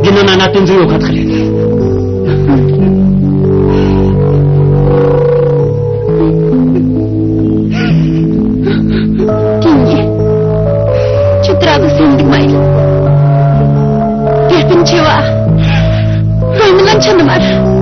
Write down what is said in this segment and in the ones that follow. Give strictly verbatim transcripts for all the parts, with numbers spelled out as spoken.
རྒྱུ་ནོར་ན་ན་དེ་འཛིན་ཡོད་ཁ་ཐག་རེད། དེ་ཡིན། ཁྱོད་དེ་ར་དུ་སེམས་སྡུག་མ་ཡིན། དེ་སྟེང་ཆེ་བ། དོན་མི་ལམ་ཆ་ནི་མ་རེད།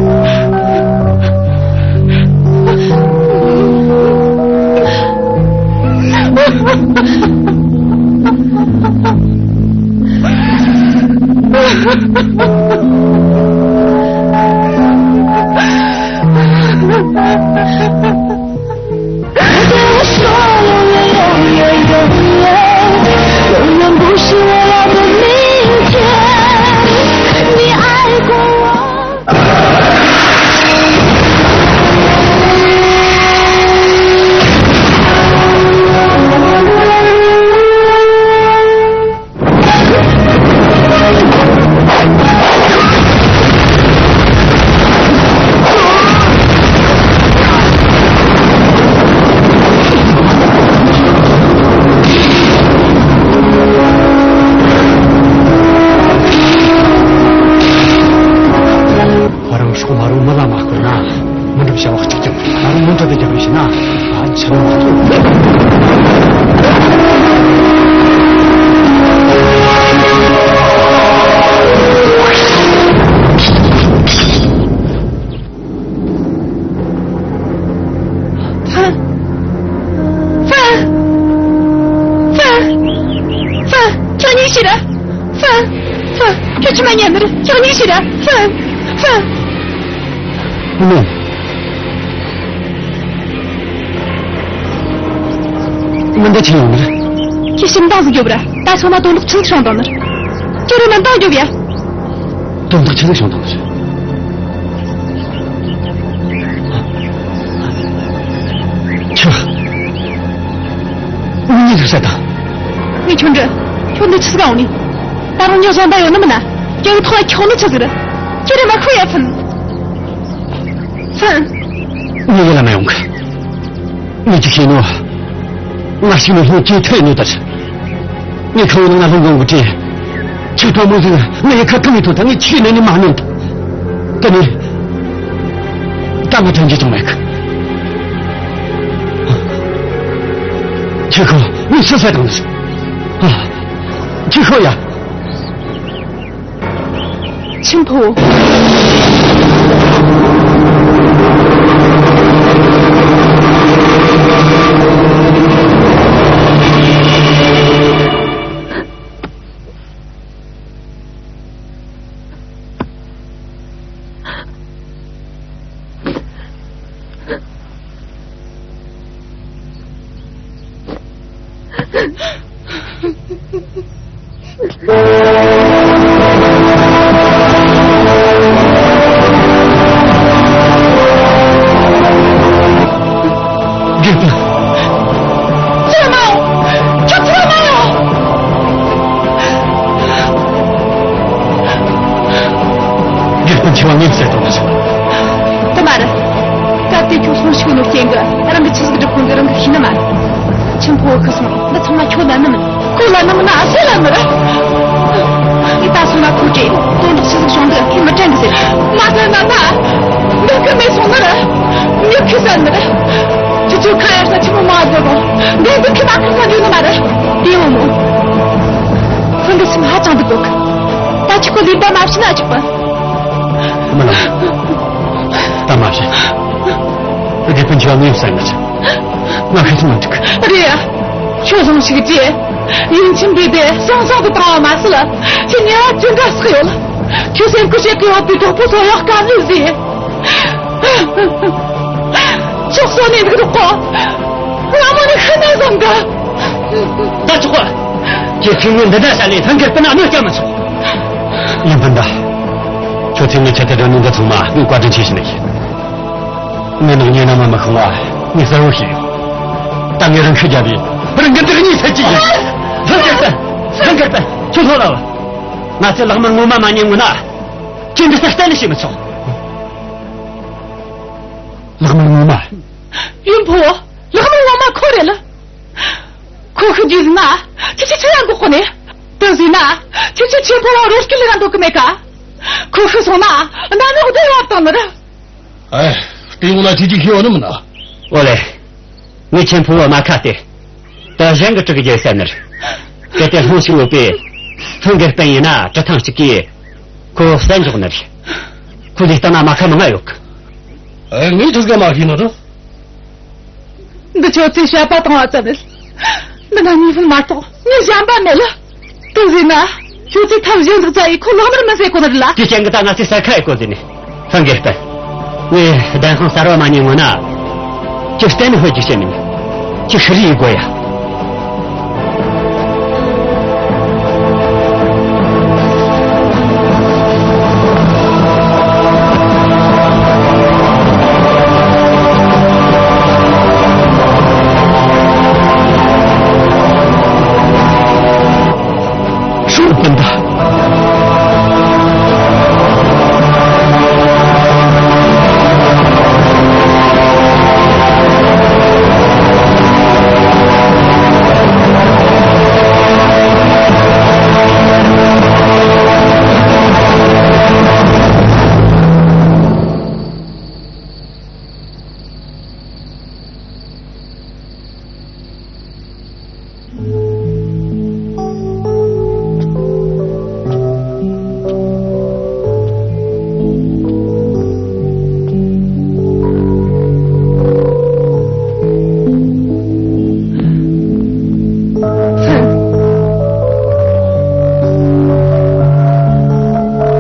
ཁོ་རང་སྲོག་མ་རུང་མི་ལ་མ་བསྐུར་ན། མི་འགྲུབ་བྱ་བ་གཅིག་ཀྱང་། ད་རུང་མུ་མཐུད་དུ་རྒྱག་རེས་བྱས་ན། ཨ་ཆི་མ་ཐུབ། ཧྥན། ཧྥན། ཧྥན། ཧྥན། ཁྱོད་གཉིད་ཤི་ར། ཧྥན། ཧྥན། ཁྱོད་ཆི་མ་ཉན་ནི་རེད། ཁྱོད་གཉིད་ཤི་ར། ཧྥན། ཧྥན། ཨ་མ། མི་འདི་ཆི་ཡོང་ནི་རེད། ཁྱོད་ཞིབ་འདང་ཟིག་རྒྱོབ་ར། ད་ཚང་མ་དོན་དག་ཆི་ཟིག་བྱུང་བཏང་ནི་རེད། ཁྱོད་རེ་མ་འདང་རྒྱོབ་ཡ། དོན་དག་ཆི་ཟིག་བྱུང་བཏང་ནི་རེད། ཁྱོད། མི་གཉིས་ཟིག་བསད་དང་། ངས་ཁྱོད་འདྲི། ཁྱོད་འདི་ཆི་ཟིག་འོང་ནི། ད་རུང་ཉོ་བཟང་ད་ཡོད་ནི་མིན་ན། ཁྱོད་ཐོག་ཁྱོད་ནི་ཆི་ཟིག་རེད། ཁྱོད་རེ་མ་ཁུ་ཡ་ཕན། ཧྥན། ངས་ཡིད་ལ་མ་ཡོང་གི། ངས་ཅི་ཤེས་ནོ། ང་ཞིག་ནས་ལྷུང་སྐྱེས་ཐོས་ནོ་ད། ངས་ཁ་བོ་ནང་ལྷུང་གོང་གི་དྲིས། ཁྱོད་ཀྲོ་མོ་ཟིག་ངས་ཡི་ཁ་ཁ་མི་ཐོན་ད། ངས་ཆི་ནས་ནི་མ་ནོན་ད། ད་ནི། ད་ང་དྲན་རྒྱུ་ཅང་མེད་གི། ཁྱོད་ཁོ་ངས་ཆི་ཟེར་དང་ནི། ཨ། ཁྱོད་ཁོ་ཡ། ཆིན་ཕོ། དགེ་སྤུན། ཚུར་མ་ཡོང་། ཁྱོད་ཚུར་མ་ཡོང་། དགེ་སྤུན་ཆེ་བ་ངས་བསད་བཏང་ཟིག། དེ་མ་རེད། སྐབས་དེ་ཁྱོད་སོང་ཞིག་ནོ་རྐྱེན་གི་རང་གི་ཆི་ཟིག་སྒྲུབ་ཁུངས་གི་རང་གི་ཤེས་ནི་མ་རེད། ཆིན་ཕོ་བོ་ཁུ་སོང་། འདི་ཚང་མ་ཁྱོད་ལ་ནི་མིན། ཁོ་ལ་ནི་མིན་ན་སུ་ལ་ནི་རེད། ངས་ད་སོང་ན་ཁོ་བྲེལ། དོན་དག་ཆི་ཟིག་བྱུང་འདི་ངས་མི་དྲན་གི་ཟེར། མ་དྲན་ན་ད། འདི་ཁུ་མེད་སོང་ནི་རེད། མྱི་ཁུ་ས་ནི་རེད། ཁྱེད་ཚོས་ཁ་ཡར་ས་ཆི་མོ་མ་དགོས་རུང་། འདི་འདི་ཁུ་མ་ཁུ་ས་འཇུ་ནི་མ་རེད། དེ་འོ་མོ། ཁོ་འདི་སེམས་ཧ་ཅང་སྡུག་གོ། ད་ཁྱོད་ཁོ་ལུས་པ་མ་བྱིན་ན་ཆོག་གི། མི་ལ། ད་མ་བྱེད། དགེ་སྤུན་ཆེ་བ་ངས་བསད་ན་ཆི། ང་ཤི་སོང་ན་འགྲིག་གི། རེད་ཡ། ཁྱོད་བཟང་ཞིག་རྗེ། ཡུམ་ཆེན་པོས་དེ་སང་སང་དུ་བཏང་བ་མ་ཟད། ཁྱོད་ཉེ་བ་ཅི་འདྲ་བསགས་ཡོད། ཁྱོད་སེམས་ཁུར་བྱེད་གི་ཡོད་པའི་གྲོགས་པོ་ཚོ་ཡག་དཀའ་ལས་ཟིག། ཕྱོགས་སོ་ནས་འདུག་རོགས་གོ། ང་མོ་ནས་ཤི་ན་བཟང་གི། ད་ཆོག་གི། ཁྱེད་ཚོས་ངས་འདི་འདྲ་བྱ་ལས་ལྷན་དཀར་སྤུན་ན་གནོད་སྐྱེལ་མི་ཆོག། ཡིན་ཕུན་ད། ཁྱོད་ཚོས་ངའི་ཆེད་དུ་དྲན་ནོ་འདི་ཚང་མ་ངས་བཀའ་དྲིན་ཆེ་ཞུ་ནི་ཡིན། ངའི་ནག་ཉེས་རྣམས་མ་ཤོང་བ་ངས་གསལ་བོ་ཤེས་ཡོད། ད་ངས་རང་ཤི་རྒྱབ་པས་རང་གི་སྡུག་གཉིས་སེལ་གྱི་ཡིན། ལྷན་དཀར་སྤུན། ལྷན་དཀར་སྤུན། ཁྱོད་ལྷོད་ལ་བ། ང་ཚོས་ལྷག་དམར་ངོ་མ་མ་ཉན་ངོ་ན། ཁྱེད་འདི་ལྟར་གཏན་ནས་བྱེད་མི་ཆོག། ལྷག་དམར་ངོ་མ། ཡུམ་ཕོ། ལྷག་དམར་ངོ་མ་ཁོ་རེད་ལ། ཁོ་ཤི་རྒྱུ་ཟེར་ན། ཁྱེད་ཆོས་ཆི་ཡང་འགོག་གོ་ནས། དེ་ཟེར་ན། ཁྱེད་ཆོས་ཆེན་ཕོ་བ་རོ་སྐྱིད་ལས་ར་འདོད་གི་མེད་ཀ། ཁོ་ཤི་སོང་ན་གནམ་འོག་བདེ་བ་བཏང་ནི་རེད། ཨེ། དེ་ཡོང་ན་ཁྱེད་ཀྱིས་ཤེས་བ་ནི་མིན་ན། ཨོ་ལེ། ངའི་ཆེན་ཕུ་བོ་མ་ཁ་སྟེ། ད་གཞན་གྱི་དྲུག་རྒྱལ་ས་ནི་རེད། གལ་ཏེ་ལྷུང་ཞིག་ཡོད་པས། ལྷུང་གི་སྤུན་ཡིན་ན་གྲི་ཐང་གཅིག་གིས་ཁོ་བསད་འཇོག་ནི་རེད། ཁོ་ལས་སྟེང་ན་མ་ཁ་མང་ང་ཡོད་གི། ཨེ། ངས་ཁྲིས་ཀ་མ་ཤེས་ནི་རེད། འདི་ཁྱོད་ཚོས་བཤད་པ་བཏང་བ་ཙམ་རེད། འདི་ན་གཉིས་ཕུན་མ་གཏོགས་ངས་གཞན་པ་མེད་ལ། དེ་ཟེར་ན། ཁྱོད་ཚོས་ཐབས་གཞན་ཟིག་བཙལ་ཡི་ཁོ་ལག་ནར་མི་བཟོས་གོ་ནི་རེད་ལ། དེ་རྐྱེན་གྱིས་ད་ང་ཚོས་ས་ཁ་ཡི་གོ་ཟེར་ནས། ཧང་གེ་སྤེན། ངས་བདེན་དཔང་གསར་བ་མ་རྙེད་སྔོན་ན། ཁྱོད་གཏན་ནས་ཧོལ་རྒྱུག་བྱེད་མིན། ཁྱོད་ཤི་རི་ཡི་དགོས་ཡ། ཧྲུའུ་སྤུན་ཟླ།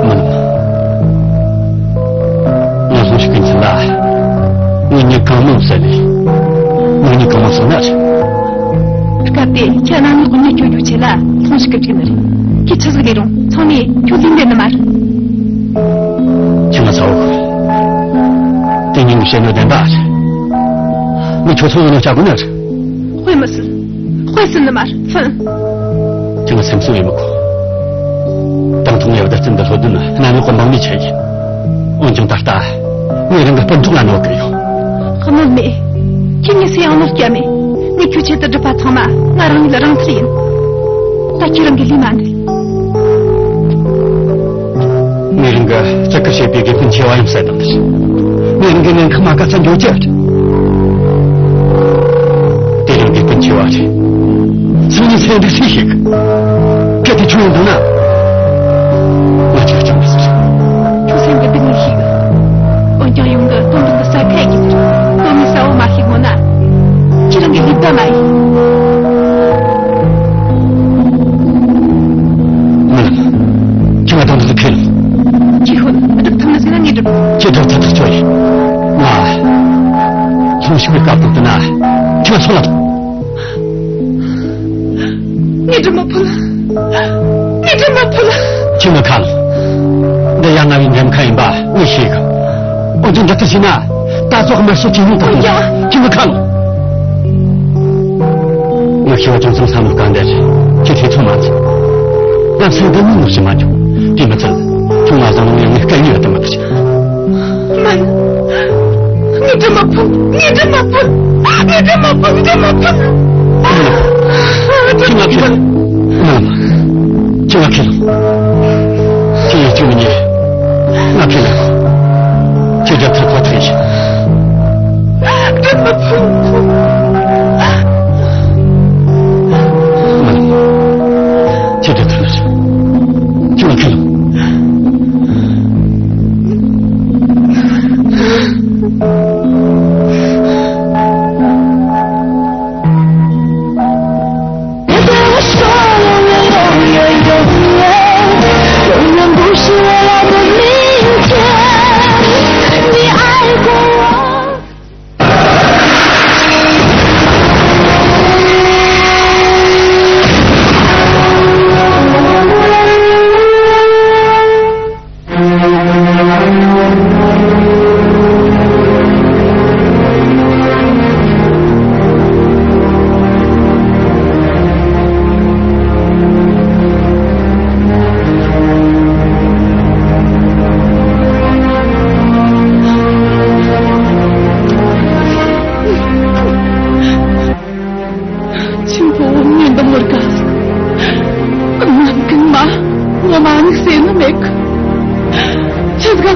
མིན། ང་ལྷུང་ཞིག་གི་ཚུལ་ལ། ངས་མྱི་གང་མང་བསད་ནས། ངས་མྱི་གང་མང་བསད་ན་རེད། སྐབས་དེ་ཁྱེད་རྣམ་གཉིས་ཀྱི་མྱི་སྐྱོབ་རྒྱུ་ཆེད་ལ་ལྷུང་ཞིག་གི་བཅུག་ནི་རེད། ཁྱེད་ཆི་ཟིག་ལས་རུང་ཚང་མས་ཁྱོད་ལུས་འདེད་ནི་མ་རེད། ཁྱེད་ང་ཚ་བོ། དེ་ཉིན་གྱི་བཤད་ནོ་བདེན་པ་རེད། ངས་ཁྱོད་ཚོ་ཡིན་ནོ་བྱ་དགོས་ནི་རེད། དཔེ་མི་སྲིད། དཔེ་སྲིད་ནི་མ་རེད། ཕུན། ཁྱེད་ང་སེམས་གསོ་ཡེ་མི་དགོས། དང་ཐོག་ངས་བདག་བཙན་དུ་ལྷོད་དོན་ནི་གནམ་འོག་གི་འབངས་མིས་ཆེ་ཡིན། འོན་ཀྱང་ད་ལྟ། ངས་རང་གི་སྤུན་གྲོགས་ལ་གནོད་གི་ཡོད། གནོད་མེད། ཁྱེད་ངས་སུ་ཡང་གནོད་སྐྱེལ་མེད། ངས་ཁྱོད་ཆེད་དུ་སྒྲུབ་པ་ཚང་མ་ང་རང་ཉིད་རང་ཐུལ་ཡིན། ད་ཁྱེད་རང་གི་ལུས་མ་འདེད། ངས་རང་གི་བརྩི་བཀུར་བྱེད་པའི་དགེ་སྤུན་ཆེ་བ་ཡང་བསད་བཏང་ཟེར། ངས་རང་གི་ཉེན་ཁ་མ་ག་ཚ་འཇོག་རྒྱུ། དེ་རིང་དགེ་སྤུན་ཆེ་བ་རེད། སང་ཉིན་སེམས་སྡུག་ཤེས་ཤིག། གལ་ཏེ་ཁྱོད་ཡོང་འདུག་ན། ང་ཅིག་ཅང་མི་ཟེར། ཁྱོད་སེམས་ཀྱི་སྡུག་ནི་ཤེས་གི། འོན་ཀྱང་ཡོང་གི་དོན་དག་འདི་ས་ཁ་ཡི་ཟེར། དོན་མི་ས་བོ་མ་ཤེས་ངོ་ན། ཁྱེད་རང་གི་ལུས་པ་མ་ཡིན། མིན། ཁྱེད་ང་དོན་དག་འདི་ཁས་ལེན། ཅི་ཧུན་སྒྲུབ་ཐུབ་ནི་ཟེར་ན་ངས་སྒྲུབ། ཁྱེད་སྒྲུབ་ཐུབ་ཐག་ཆོད་ཡིན། ང་། ལྷུང་ཞིག་པའི་སྐབས་དང་བསྟུན་ན། ཁྱེད་ང་སོང་ལ་ཐོངས། ངས་སྒྲུབ་མི་ཕོད། ངས་སྒྲུབ་མི་ཕོད། ཁྱེད་ངའི་ཁ་ལོ། འདི་ཡ་ང་བའི་འགྲེམས་ཁ་ཡིན་པ་ངས་ཤེས་གི། འོན་ཀྱང་འདི་ལྟར་བྱས་ན་ད་གཟོད་དམར་གསོད་ཇེ་ཉུང་དུ་གཏོང་རྒྱུ། ཁྱེད་ངའི་ཁ་ལོ། ངས་ཤེས་པ་ཅུང་ཙམ་བསམ་བློ་གཏོང་དེར་ཁྱེད་ཐེ་ཚོམ་མ་བྱེད། ལམ་སེང་འདི་ནི་ནོར་ཞིག་མ་འཇོག། དེ་མི་ཚད་ཁྱོད་ང་བཟང་ནམ་ཡང་ངས་སྐད་ཡིག་ཡོད་དུ་མི་ཐུབ། མིན། ངས་སྒྲུབ་མི་ཕོད། ངས་སྒྲུབ་མི་ཕོད། ངས་སྒྲུབ་མི་ཕོད། སྒྲུབ་མི་ཕོད། ཁྱེད་ང་ཁས་ལེན། ཁྱེད་ང་ཁས་ལེན། ཁྱེད་ང་ཁས་ལེན། ཁྱེད་ཡིད་ཆེས་མི་ཉན། ང་ཁས་ལེན། ཁྱེད་སྒྲུབ་ཐུབ་ཁོ་ཐག་ཡིན། སྒྲུབ་མི་ཕོད། ཁྱེད་སྒྲུབ་ཐུབ། ཁྱེད་ང་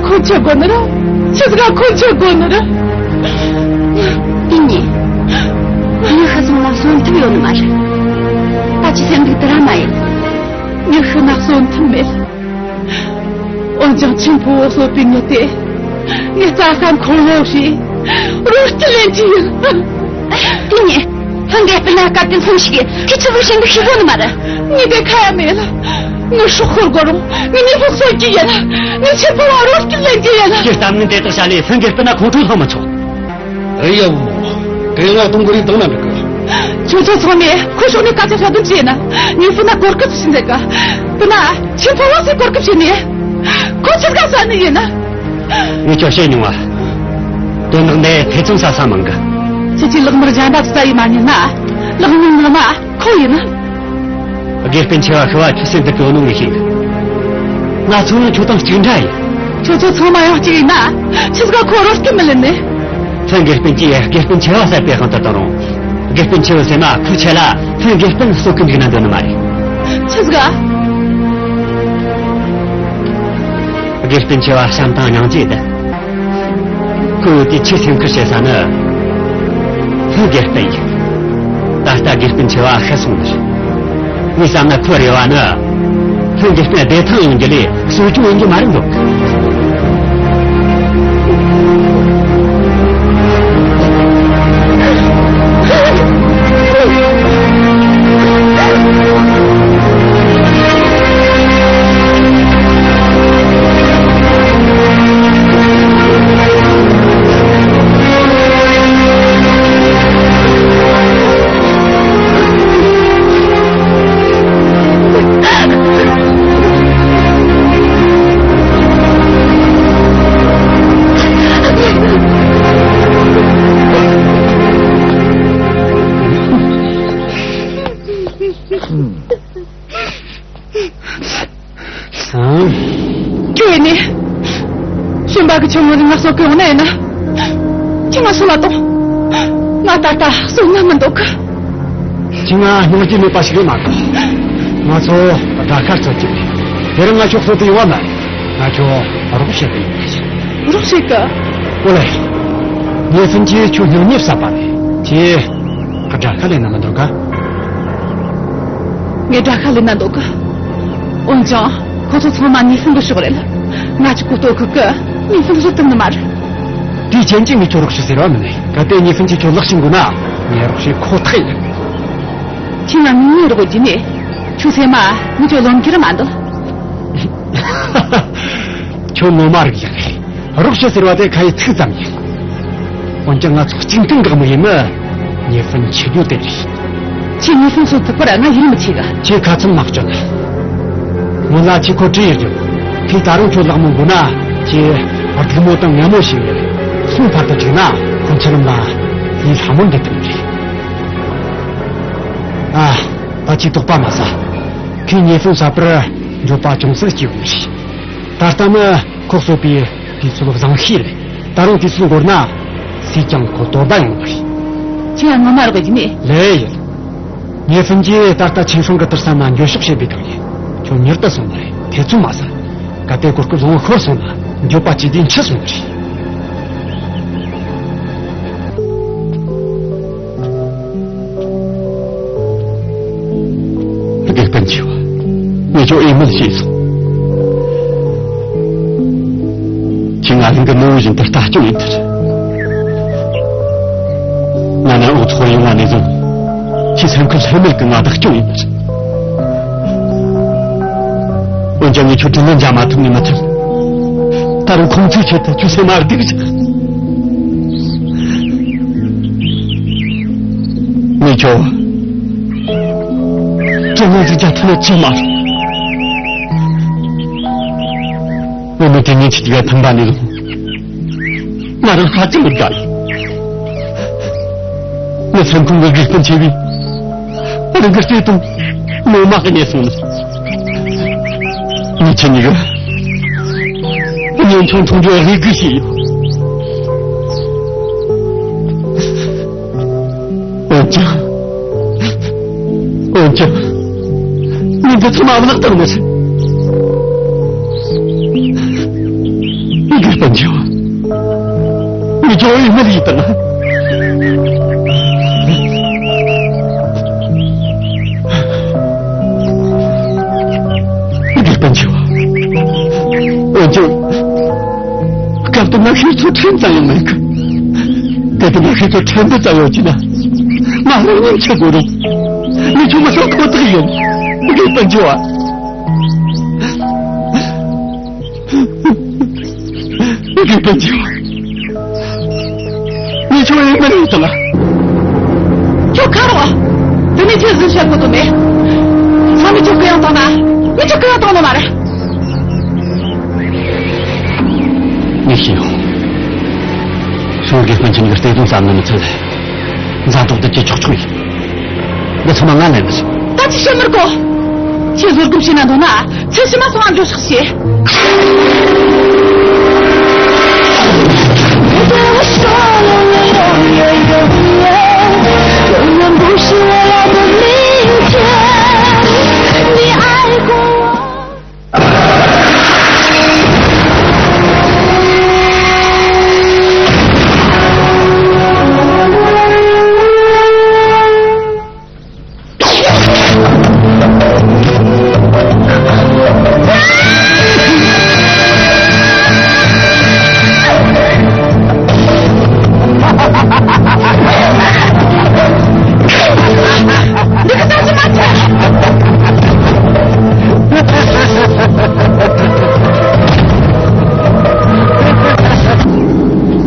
ཁོ་ཆི་དགོས་ནི་རེད། ཆི་ཟིག་ག་ཁོ་ཆི་དགོས་ནི་རེད། དེ་ནས་ངས་ཤི་སོང་ན་གསོན་ཐུབ་ཡོད་ནི་མ་རེད། ད་ཁྱོའི་སེམས་སྡུག་དེ་ར་མ་ཡིན། ངས་ཤི་ན་གསོན་ཐུབ་མེད། འོན་ཀྱང་ཆེན་ཕོ་བོ་གསོད་པའི་མྱི་དེ། ངས་རྩྭ་ས་འཁོར་ལོ་བྱས། རོ་སྐྱིད་ལེན་རྒྱུ་ཡིན། དེ་ནས་ལྷུན་རྒྱས་སྤུན་ན་སྐབས་དེ་མཚམས་ཤིག་གིས་ཁྱོས་ཆི་ཟིག་བྱེད་འདུག་ཤེས་གོ་ནི་མ་རེད། ངས་དེ་ཁ་ཡ་མེད་ལ། ངས་སྲོག་ཤོར་དགོས་རུང་ངས་མྱི་ཕོ་གསོད་རྒྱུ་ཡིན། ངས་ཆེན་ཕོ་བོ་རོ་སྐྱིད་ལེན་རྒྱུ་ཡིན། ཁྱོས་གཏམ་ངན་དེ་དག་བཤད་ལས་ལྷུན་རྒྱས་སྤུན་ན་ཁོང་ཁྲོ་སློང་མི་ཆོག། ཨེ་ཡ་བུ་མོ། དེ་ང་གཏོང་གི་རེད་དང་ན་འགྲིག་གི། ཁྱོད་ཚོ་ཚང་མས་ཁོ་ཕྱོགས་ནས་དཀའ་ཚེགས་ཤ་དུམ་བྱས་ན། ངས་སྤུན་ན་གོ་སྐབས་ཤིག་མཛད་ག། སྤུན་ན་ཆེན་ཕོ་བོ་ཚོས་གོ་སྐབས་བྱས་ནས། ཁོ་ཆི་ཟིག་ག་བསད་ནི་ཡིན། ངས་ཁྱོད་བཤད་མྱོང་བ། དོན་དག་འདི་ཐེ་ཚོམ་ཟ་ས་མང་གི། ཁྱེད་ཀྱིས་ལག་དམར་གཞན་པ་ཟིག་ཟ་ཡི་མ་ཉན་ན། ལག་ཉུང་ངུ་མ་ཁོ་ཡིན། དགེ་སྤུན་ཆེ་བ་ཤི་བ་ཁྱོད་སེམས་སྡུག་གི་ཡོད་ནོ་ངས་ཤེས་གི། ང་ཚོ་ནི་ཁྱོད་དང་གཅིག་འདྲ་ཡིན། ཁྱོད་ཚོ་ཚང་མ་ཡང་གཅིག་ཡིན་ན། ཆི་ཟིག་ག་ཁོ་རོ་སྐྱིད་མི་ལེན་ནི། ལྷུན་དགེ་སྤུན་གྱིས་དགེ་སྤུན་ཆེ་བ་བསད་པའི་དབང་དུ་བཏང་རུང་། དགེ་སྤུན་ཆེ་བའི་སེམས་མ་ཁོའི་ཆེད་ལ་ལྷུན་དགེ་སྤུན་གསོད་གི་འཇུག་ན་འདོད་ནི་མ་རེད། ཆི་ཟིག་ག། དགེ་སྤུན་ཆེ་བ་བྱམས་དང་སྙིང་རྗེ་ལྡན། ཁོས་དེ་ཆེས་སེམས་ཁུར་བྱེད་ས་ནི། ལྷུན་དགེ་སྤུན་ཡིན། ད་ལྟ་དགེ་སྤུན་ཆེ་བ་ཤི་སོང་ནི་རེད། ངས་བསམ་ན་ཁོའི་རེ་བ་ནི། ལྷུན་དགེ་སྤུན་བདེ་ཐང་ཡོང་རྒྱུ་ལས་གསོ་སྐྱོང་ཡོང་རྒྱུ་མ་རེད་འདོད། ཨང་། ཁྱོད་ནི། གཞན་པ་གི་ཆུང་ངུ་ང་གསོད་གི་ཡོང་ནི་ཡིན་ན། ཁྱོས་ང་སོད་ལ་གཏོང་། ང་ད་ལྟ་གསོན་ན་མི་འདོད་གི། ཁྱོས་ང་སྙིང་རྗེ་མེད་པ་ཞིག་རེད་མ་གཏོགས། ང་ཚོ་དགྲ་ཁ་རྩོད་ཀྱི་རེད། དེ་རིང་ང་ཁྱོད་གསོད་དུ་ཡོང་བ་མ་རེད། ང་ཁྱོད་རོགས་བྱེད་དུ་ཡོང་བ་རེད། རོགས་བྱེད་གི། ཨོ་ལེ། ཉེ་ཚན་གྱིས་ཁྱོད་སྙིང་ཉེ་བསད་པ་རེད། ཁྱོས་དགྲ་ཁ་ལེན་ན་མི་འདོད་ག། ངས་དགྲ་ཁ་ལེན་ན་འདོད་གི། འོན་ཀྱང་ཁོ་ཚོ་ཚང་མ་ཉེ་ཚན་གི་ཕྱོགས་རེད། ང་གཅིག་པོ་གཏོར་གི་གི། ཉེ་ཚན་བཟོད་ཐུབ་ནི་མ་རེད། དེའི་རྐྱེན་གྱིས་ངས་ཁྱོད་རོགས་བྱོས་ཟེར་བ་མིན་ནས། གལ་ཏེ་ཉེ་ཚན་གྱིས་ཁྱོད་ལག་བྱིན་དགོས་ན། ངས་རོགས་བྱེད་ཁོ་ཐག་ཡིན། ཁྱོས་ང་དངོས་གནས་རོགས་བྱེད་ནས། ཁྱོའི་སེམས་མ་ངས་ཁྱོད་རློམ་གི་ར་མ་འདུག། ཁྱོད་ངོ་མ་རིག་ཡག་རེད། རོགས་བྱོས་ཟེར་བ་དེ་ཁ་ཡི་ཚིག་ཙམ་ཡིན། འོན་ཀྱང་ང་ཚོ་གཅིག་མཐུན་འགག་མི་ཡིན་ནི། ཉེ་ཚན་ཆེ་རྒྱུ་དེ་རེད། ཁྱོས་ཉེ་ཚན་གསོད་ཐུབ་པར་ང་ཡིད་མི་ཆེས་གི། ཁྱོས་ཁ་ཚུམ་མ་གཅོད། སྔོན་ལ་ཁྱོས་ཁོ་བྲིས་ཡོད་རྒྱུ། ཁོས་ད་རུང་ཁྱོད་ལག་མོ་འགུལ་ན། ཁྱོས་སྡུག་མོ་དང་ངན་མོ་ཞིག་ཡིན། སོང་ཕར་དུ་བཅུག་ན། ཁོ་འཆི་ལམ་ལ་ལས་སླ་མོར་འདེད་ཐུབ་ནི་རེད། ཨ། ད་ཁྱོས་དོགས་པ་མ་ཟ། ཁོས་ཉེ་ཚན་བསད་པར་འགྱོད་པ་ཅུང་ཟད་སྐྱེས་ཡོད་ནི་རེད། ད་ལྟ་ནི་ཁོ་གསོད་པའི་དུས་ཚོད་བཟང་ཤོས་རེད། ད་རུང་དུས་ཚོད་འགོར་ན། སུས་ཀྱང་ཁོ་དོ་ཟླ་ཡོང་ནི་མ་རེད། ཁྱོས་ང་མ་རོགས་བྱེད་ནས། ལོས་ཡིན། ཉེ་ཚན་གྱིས་ད་ལྟ་ཆིན་ཧྲང་གི་དུར་ས་ན་འགྱོད་བཤགས་བྱེད་པའི་སྒང་ཡིན། ཁྱོད་མྱུར་དུ་སོང་ནི་རེད། ཐེ་ཚོམ་མ་ཟ། གལ་ཏེ་གོ་སྐབས་བཟང་བོ་ཤོར་སོང་ན། འགྱོད་པ་སྐྱེས་དུས་འཆི་སོང་ནི་རེད། དགེ་སྤུན་ཆེ་བ། ངས་ཁྱོད་འོས་མེད་བྱས་སོང་། ཁྱོས་ང་རང་གི་ནུ་བོ་བཞིན་དུ་ལྟ་སྐྱོང་ཡེད་ནི་རེད། ང་ནི་འུ་ཚོ་ཡོང་བ་ནས་བཟུང་། ཁྱོས་སེམས་ཁུར་ལྷོད་མེད་ཀྱིས་ང་བདག་སྐྱོང་ཡེད་ནི་རེད། འོན་ཀྱང་ངས་ཁྱོད་དྲིན་ལན་འཇལ་མ་ཐུབ་ནས་མི་ཐུབ། ད་རུང་ཁོང་ཚོའི་ཆེད་དུ་ཁྱོད་སེམས་མ་སྡུག་ཅིག། ངས་ཁྱོད་དྲིན་ལན་ཟིག་འཇལ་ཐུབ་ན་ཅི་མ་རུང་། འོ་ན་དེ་ཉིན་ཁྱེད་ཀྱིས་ཕན་པ་ནས་བཟུང་། ང་རང་ཧ་ཅང་གི་དགའ་ཡོད། ངའི་སེམས་ཁོང་གི་དགེ་སྤུན་ཆེ་བས། རང་གི་བརྩེ་དུང་ངོ་མ་གནས་སོང་ནས། ངས་ཁྱེད་གཉིས་ཀྱི་གཉེན་ཆུང་འཐུང་རྒྱུའི་རེ་སྒུག་བྱས་ཡོད། འོན་ཀྱང་། འོན་ཀྱང་། མི་འདི་ཚོ་མ་བརླག་བཏང་ནས། སྤུན་ཆེ་བ། ངས་ཁྱོད་འོས་མེད་ལས་བཏང་། ངའི་སྤུན་ཆེ་བ། འོན་ཀྱང་། སྐབས་དེ་ན་ཁྱེད་ཚོ་ཕྲན་ཙམ་ཡང་མེད་གི། དེ་དུས་ན་ཁྱེད་ཚོ་ཕྲན་བུ་ཙམ་ཡོད་ཀྱི་ན། ང་རང་ཉིད་འཆི་དགོས་རུང་། ངས་ཁྱོད་མི་གསོད་ཁོ་ཐག་ཡིན། ངའི་སྤུན་ཆེ་བ། ངའི་སྤུན་ཆེ་བ། ངས་ཁྱོད་འོས་མེད་ལས་བཏང་། ཁྱོད་ཁ་རོག། དེ་ནས་ཁྱོད་རྫུན་བཤད་གོ་དོན་མེད། ཚང་མས་ཁྱོད་གུ་ཡངས་བཏང་ན། ངས་ཁྱོད་གུ་ཡངས་བཏང་ནི་མ་རེད། ངས་ཤེས་ཡོང་། ཧྲུའུ་གིས་སྤུན་ཆེ་གཉིས་ཀྱི་བརྩེ་དུང་བསམ་ནི་མི་ཚད། འཛིན་གྲྭ་དེ་གི་ཆོག་ཆོག་ཡིན། འདི་ཚང་མ་ང་ལས་མི་སྲིད། ད་ཅི་བཤད་མི་དགོས། ཁྱེད་བཟོད་སྒོམ་བྱས་ན་འདོད་ན། ཚེ་ཕྱི་མ་སོང་བ་འགྲོ་ཤག་བྱེད།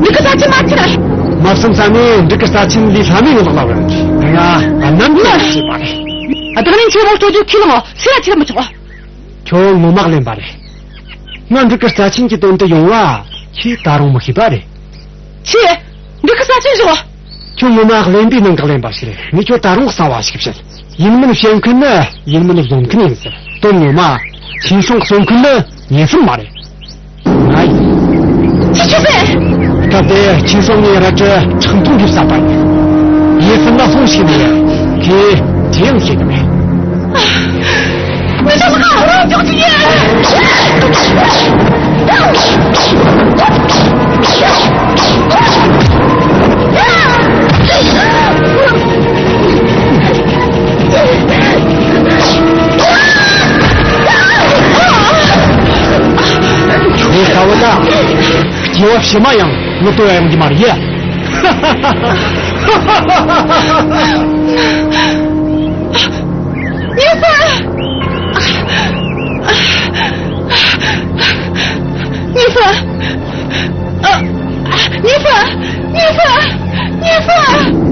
འབྲུག་གི་རྩ་ཆེན་མ་ཁྱེར། མ་བསམ་ས་ནས་འབྲུག་གི་རྩ་ཆེན་ལས་ལྷ་མོའི་ངོ་ལོག་ལ་བར། ང་གནམ་ལ་བྱེད་པ་རེད། བདག་ནི་ཁྱེད་མོ་སྤྲོད་རྒྱུ་ཁས་བླངས། སུ་ལ་ཁྱེར་མི་ཆོག། ཁྱོད་ངོ་མ་གླེན་པ་རེད། ང་འབྲུག་གི་རྩ་ཆེན་གྱི་དོན་དུ་ཡོང་བ་ཁྱེད་ད་རུང་མི་ཤེས་པ་རེད། ཁྱེད་འབྲུག་གི་རྩ་ཆེན་བཞག། ཁྱོད་ངོ་མ་གླེན་པའི་ནང་གི་གླེན་པ་ཞིག་རེད། ངས་ཁྱོད་ད་རུང་གསང་བ་ཞིག་བཤད། ཡིན་མིན་བཤད་མཁན་ནི་ཡིན་མིན་བཟོ་མཁན་ཡིན་ཟེར། དོན་ངོ་མ་ཆིན་སུང་གསོན་མཁན་ནི་ཉེ་སྲིང་མ་རེད། ང་ཡིན། ཅི་ཆི་ཟེར། སྐབས་དེ་ཆིན་སུང་ངའི་རལ་གྲི་ཁྲག་འཐུང་གིས་བསད་པ་ཡིན། ཉེ་སྲིང་ལ་ལྷུང་ཞིག་མེད། ཁོས་ཅི་ཡང་ཤེས་གི་མེད། མི་ཚང་མ་རང་འཇོག་གི་ཡིན། ཁྱོད་ལྟ་བུ་ད། སྐྱེ་བ་ཕྱི་མ་ཡང་ངུ་ལྟོས་ཡོང་རྒྱུ་མ་རེད། ཉེ་སྲིང་། ཉེ་སྲིང་། ཉེ་སྲིང་། ཉེ་སྲིང་། ཉེ་སྲིང་།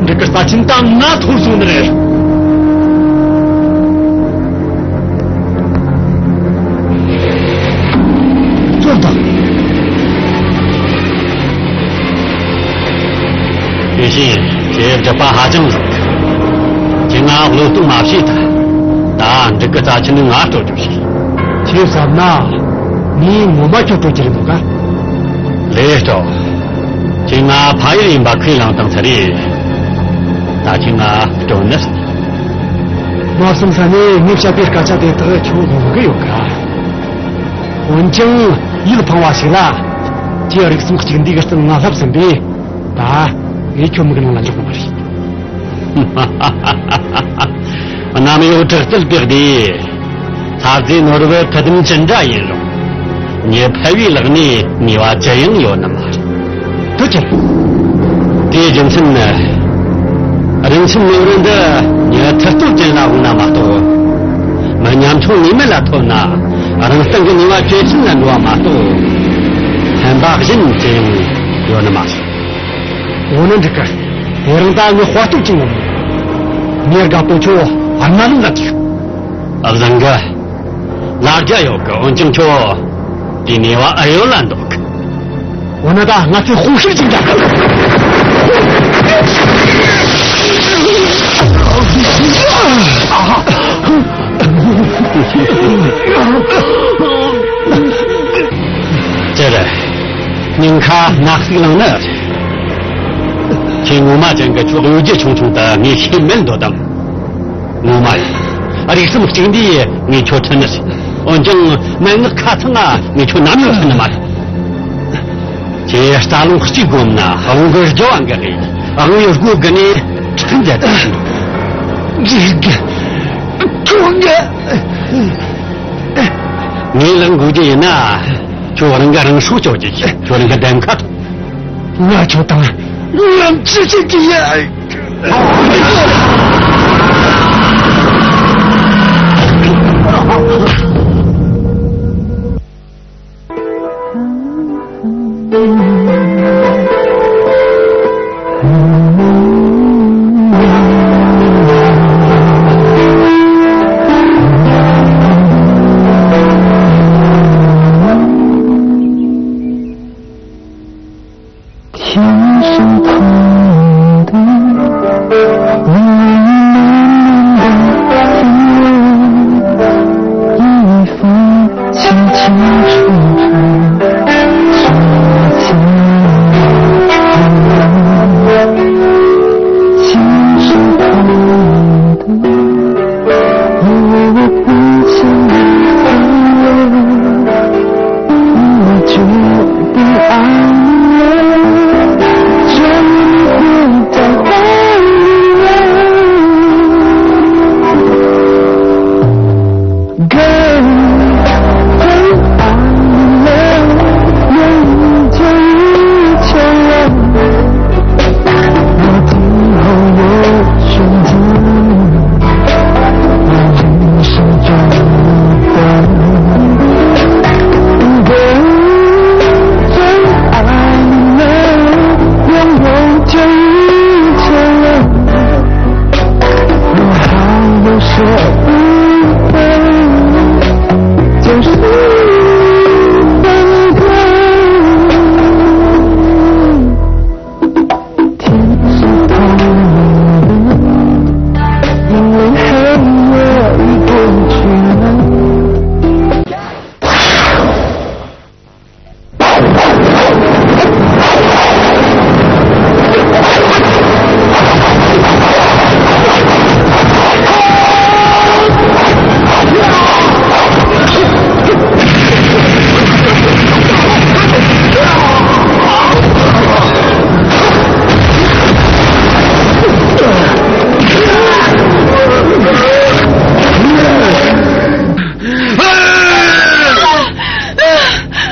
འདི་གི་ས་ཆེན་ད་ང་ཐོར་སོང་ནི་རེད། ཅོ་ད། ཡེ་ཤེས། ཁྱེད་སྒྲུབ་པ་ཧ་ཅང་བཟང་། ཁྱེད་ང་བློས་གཏོང་མ་བྱེད་ད། ད་འབྲུག་གི་རྩ་ཆེན་ནི་ང་སྤྲོད་རྒྱུ་བྱེད། ཁྱེད་བསམ་ན། ངས་ངོ་མ་ཁྱོད་སྤྲོད་རྒྱུ་རེད་འདུག་ག། ལེགས་སོ། ཁྱེད་ང་ཕ་ཡུལ་ཡིན་པ་ཁས་བླངས་བཏང་ཚར་རེད། ད་ཁྱེད་ང་སྤྲོད་ནི་ཟེར། མ་བསམ་ས་ནས་ངས་བཤད་པའི་སྐད་ཆ་དེ་དག་ཁྱོད་ལོན་གི་ཡོད་ག། འོན་ཀྱང་ཡིད་ཕངས་པ་ཞིག་ལ། ཁྱེད་རིགས་མཚམས་གཅིག་འདི་གི་རྩིབ་ང་ལྷག་ཟིན་པས། ད་ངས་ཁྱོད་མིག་ནང་ལ་འཇོག་ནི་མ་རེད། གནམ་འོག་དྲག་རྩལ་དེ་བདེ། ལྷ་རྫས་ནོར་བུ་ཁུ་དུམ་ཅི་འདྲ་ཡིན་རུང་། མྱི་ཕལ་བའི་ལག་ནས་ཉེས་པ་ཅི་ཡང་ཡོད་ནི་མ་རེད། དེ་ཅི། དེའི་རྒྱུ་མཚན་ནི། རིན་ཆེན་ནོར་བུ་འདི་མྱི་མཐུ་སྟོབས་ཅན་ལ་འོང་ན་མ་གཏོགས། མི་ཉམ་ཆུང་ངེས་མེད་ལ་ཐོབ་ན་རང་སྟེང་གི་ནུས་པ་ཇེ་ཆུང་ལ་འགྲོ་བ་མ་གཏོགས། ཕན་པ་གཞན་ཅི་ཡང་ཡོད་ནི་མ་རེད། འོ་ན་འགྲིག་གི། དེ་རིང་ད་ངས་དཔའ་སྟོབས་ཀྱིས་ངོམ། ངས་དགའ་པོ་ཁྱོད་ཨ་མ་ལུང་ལ་ཐུག་བཟང་གི། ལ་རྒྱ་ཡོད་གི། འོན་ཀྱང་ཁྱོད་དེའི་ནུས་པ་ཨེ་ཡོད་ལ་འདོད་གི། འོ་ན་ད་ང་ཚོས་དཔུང་ཤུགས་ཅིག་རྒྱག་གི། ཅི་རེད། སྙིང་ཁ་ནག་ཟིག་ལངས་ནི། ཁྱེད་ངོ་མ་ཅན་གི་ཁྱོད་གཡོ་སྒྱུ་ཆུང་ཆུང་དུ་ངས་ཤེས་མེད་འདོད་དམ། ངོ་མ་ཡིན། རིགས་གསུམ་གཅིག་འདིས་ངས་ཁྱོད་ཁྲིད་ནི་ཟིག་འོན་ཀྱང་མན་ངག་ཁ་ཚང་ང་ངས་ཁྱོད་ནམ་ཡང་འཕྲད་ནི་མ་རེད། ཁྱེད་རྩ་རླུང་གཅིག་བསྒོམས་ན་དབང་གི་རྒྱུ་བ་འགག་གི། དབང་བོའི་སྒོ་བརྒྱུད་ནས་ཁྲག་འཇལ་ཐུབ་ཀྱི། ཁྱོད་ངས་ངས་ལག་འགུལ་རྒྱུ་ཡིན་ན། ཁྱོད་རང་གི་རང་སྲོག་སྐྱོབ་རྒྱུ་ཡིན། ཁྱོད་རང་གི་འདེམས་ཁ་ཐོངས། ང་ཁྱོད་དང་ལམ་ཅི་བྱེད་ཀྱི་ཡ།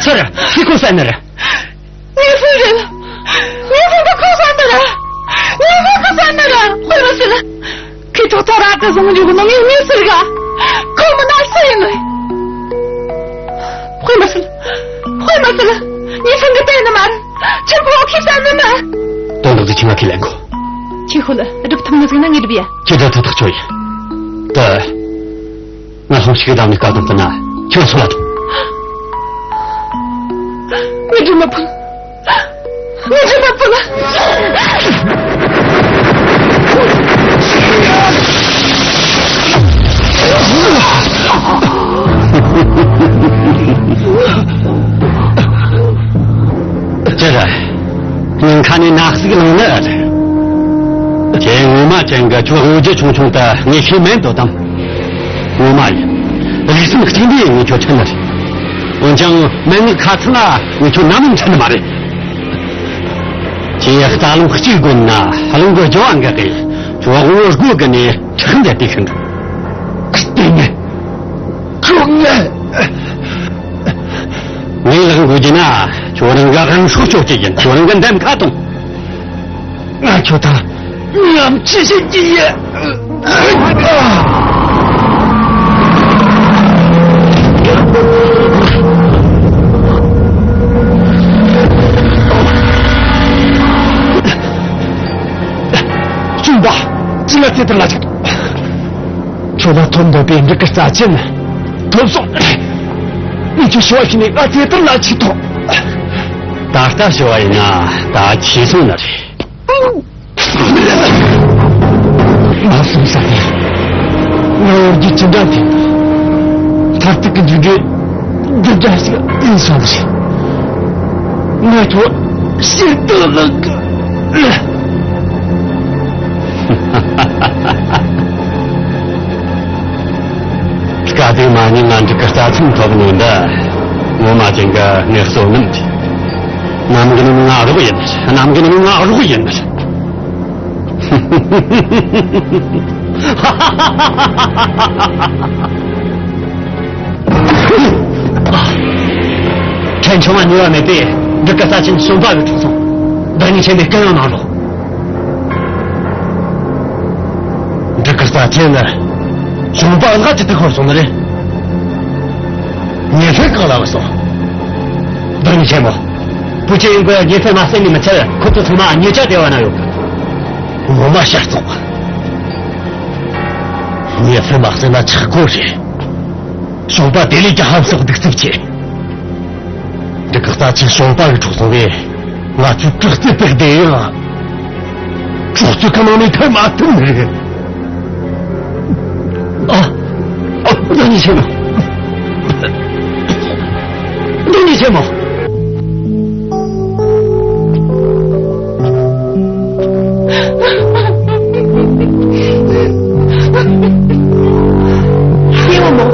ཚར། ཁྱེད་ཁོ་བསད་ནི་རེད། ངའི་སྲོག་རེད། ངའི་སྲོག་དེ་ཁོ་བསད་ནི་རེད། ངའི་སྲོག་ཁོ་བསད་ནི་རེད། དཔེ་མི་སྲིད། ཁོས་ཐོག་ཐག་ར་ཏི་བཟུང་འཇུག་ནོ་ངའི་མི་སྲིད་ག་ཁོ་མི་ན་སུ་ཡིན་ནི། དཔེ་མི་སྲིད། དཔེ་མི་སྲིད། ངའི་སེམས་ཀྱི་དེ་ནི་མ་རེད། ཁྱེད་ཁོ་ཁོས་བསད་ནི་མ། དོན་དག་དེ་ཁྱེད་ང་ཁས་ལེན་གོ། ཁྱེད་ཁོ་ལ་སྒྲུབ་ཐུབ་ནི་ཟིག་ན་ངས་སྒྲུབ་ཡ། ཁྱེད་ད་ཐག་ཐག་ཆོད་ཡིན། ད། ང་ལྷོ་ཕྱོགས་ཀྱི་འདམ་ནས་བཀག་དང་ཕུད་ན་ཁྱོད་སོང་ལ་ཐོངས། ངས་སྒྲུབ་མི་ཕོད། ངས་སྒྲུབ་མི་ཕོད་ལ། ཅི་རེད། ཉེན་ཁ་ནས་ནག་ཟིག་ལངས་ནི་ཨ་རེད། ཁྱེད་ངོ་མ་ཅན་གི་ཁྱོད་དབང་རྒྱུ་ཆུང་ཆུང་དེ་ངས་ཤེས་མེད་འདོད་དམ། ངོ་མ་ཡིན། ལུགས་སེམས་གཅིག་འདྲེས་ངས་ཁྱོད་ཁྲིད་ནི་རེད། འོན་ཀྱང་མན་ངག་ཁ་ཚང་ལ་ངས་ཁྱོད་ནམ་ཡང་ཁྲིད་ནི་མ་རེད། ཁྱེད་རྩ་རླུང་གཅིག་བསྒོམས་ན་རླུང་གི་རྒྱུ་བ་འགག་གི། ཁྱོད་དབང་བོའི་སྒོ་བརྒྱུད་ནས་ཁྲག་འཇལ་དེ་ཤི་འགྲོ། ལྟས་ངན། ཁྱོད་ངན། ངས་ལག་འགུལ་རྒྱུ་ན་ཁྱོད་རང་གི་རང་སྲོག་སྐྱོབ་རྒྱུ་ཡིན། ཁྱོད་རང་གི་འདེམས་ཁ་ཐོངས། ང་ཁྱོད་དང་མཉམ་ཅི་བྱེད་ཀྱི་ཡིན། གསུངས་པ། ཅི་ལ་དེ་ལྟར་ལ་ཅིག་ཁྱོད་ལ་ཐོབ་འདོད་པའི་འབྲུག་གི་རྩ་ཆེན་ཐོབ་སོང་། ངས་ཁྱོད་ཞུ་བ་ཞུས་ནས་ང་དེ་ལྟར་ལ་ཆིག་ཐོག་ད་ལྟ་ཞུ་བ་ཡིན་ན་ད་ཆི་སོང་ནི་རེད། མ་སོང་ས་ནས་ང་བོར་རྒྱུ་ཅི་འདྲ་དེ་མཐར་ཐུག་གི་མཇུག་འབྲས་འདི་འདྲ་ཞིག་ཡིན་སོང་ཟིག་ང་ཁྱོད་ཞེ་སྡང་ལངས་གི། སྐབས་ ད་དེ་མ་ཉིན་ང་འབྲུག་གི་རྩ་ཁྲིམས་ཐོབ་ནི་འདི་ངོ་མ་ཅན་གི་ངལ་གསོ་མིན། ནམ་གི་ནི་ང་རོགས་ཡིན། ནམ་གི་ནི་ང་རོགས་ཡིན། ཕྲན་ཆུང་མ་ཉེས་པ་མེད་པས་འབྲུག་གི་རྩ་ཆེན་གཞོང་པ་གིས་འཁྲུགས་སོང་། བདག་ཉིད་ཆེན་པོས་གུ་ཡངས་གནང་རོགས། འབྲུག་གི་རྩ་ཆེན་ནི་གཞོང་པ་ལ་ཅི་ཐུག་ཤོར་སོང་ནི་རེད། ཉེས་ཕན་གང་ལ་བུད་སོང་། བདག་ཉིད་ཆེན་མོ། བུ་ཆེ་ཡིན་གོ་ཡ་ཉེས་ཕན་མ་བསལ་ནི་མི་ཚད། ཁོ་ཚོ་ཚང་མ་ཉེས་ཆད་དེ་བ་ན་ཡོད་གི། ངོ་མ་ཤ་སྟག་པ། ཉེས་ཕན་མ་བསལ་ན་ཆག་སྒོ་རེད། གཞོང་པ་དེ་ལས་ཀྱང་ཧམ་སེམས་གདུག་རྩུབ་ཆེ། འདི་གི་རྩ་ཆེན་གཞོང་པ་གིས་འཁྲུགས་སོང་བས། ང་ཚོས་དྲག་རྩལ་སྤེལ་བསྡད་ཡོད། སྲོག་ཆགས་ཀྱི་ནང་ནས་ཐར་མ་ཐུབ་ནི་རེད། ཨ། ཨ། བདག་ཉིད་ཆེན་མོ། བདག་ཉིད་ཆེན་མོ། ཡེ་བོ་མོ།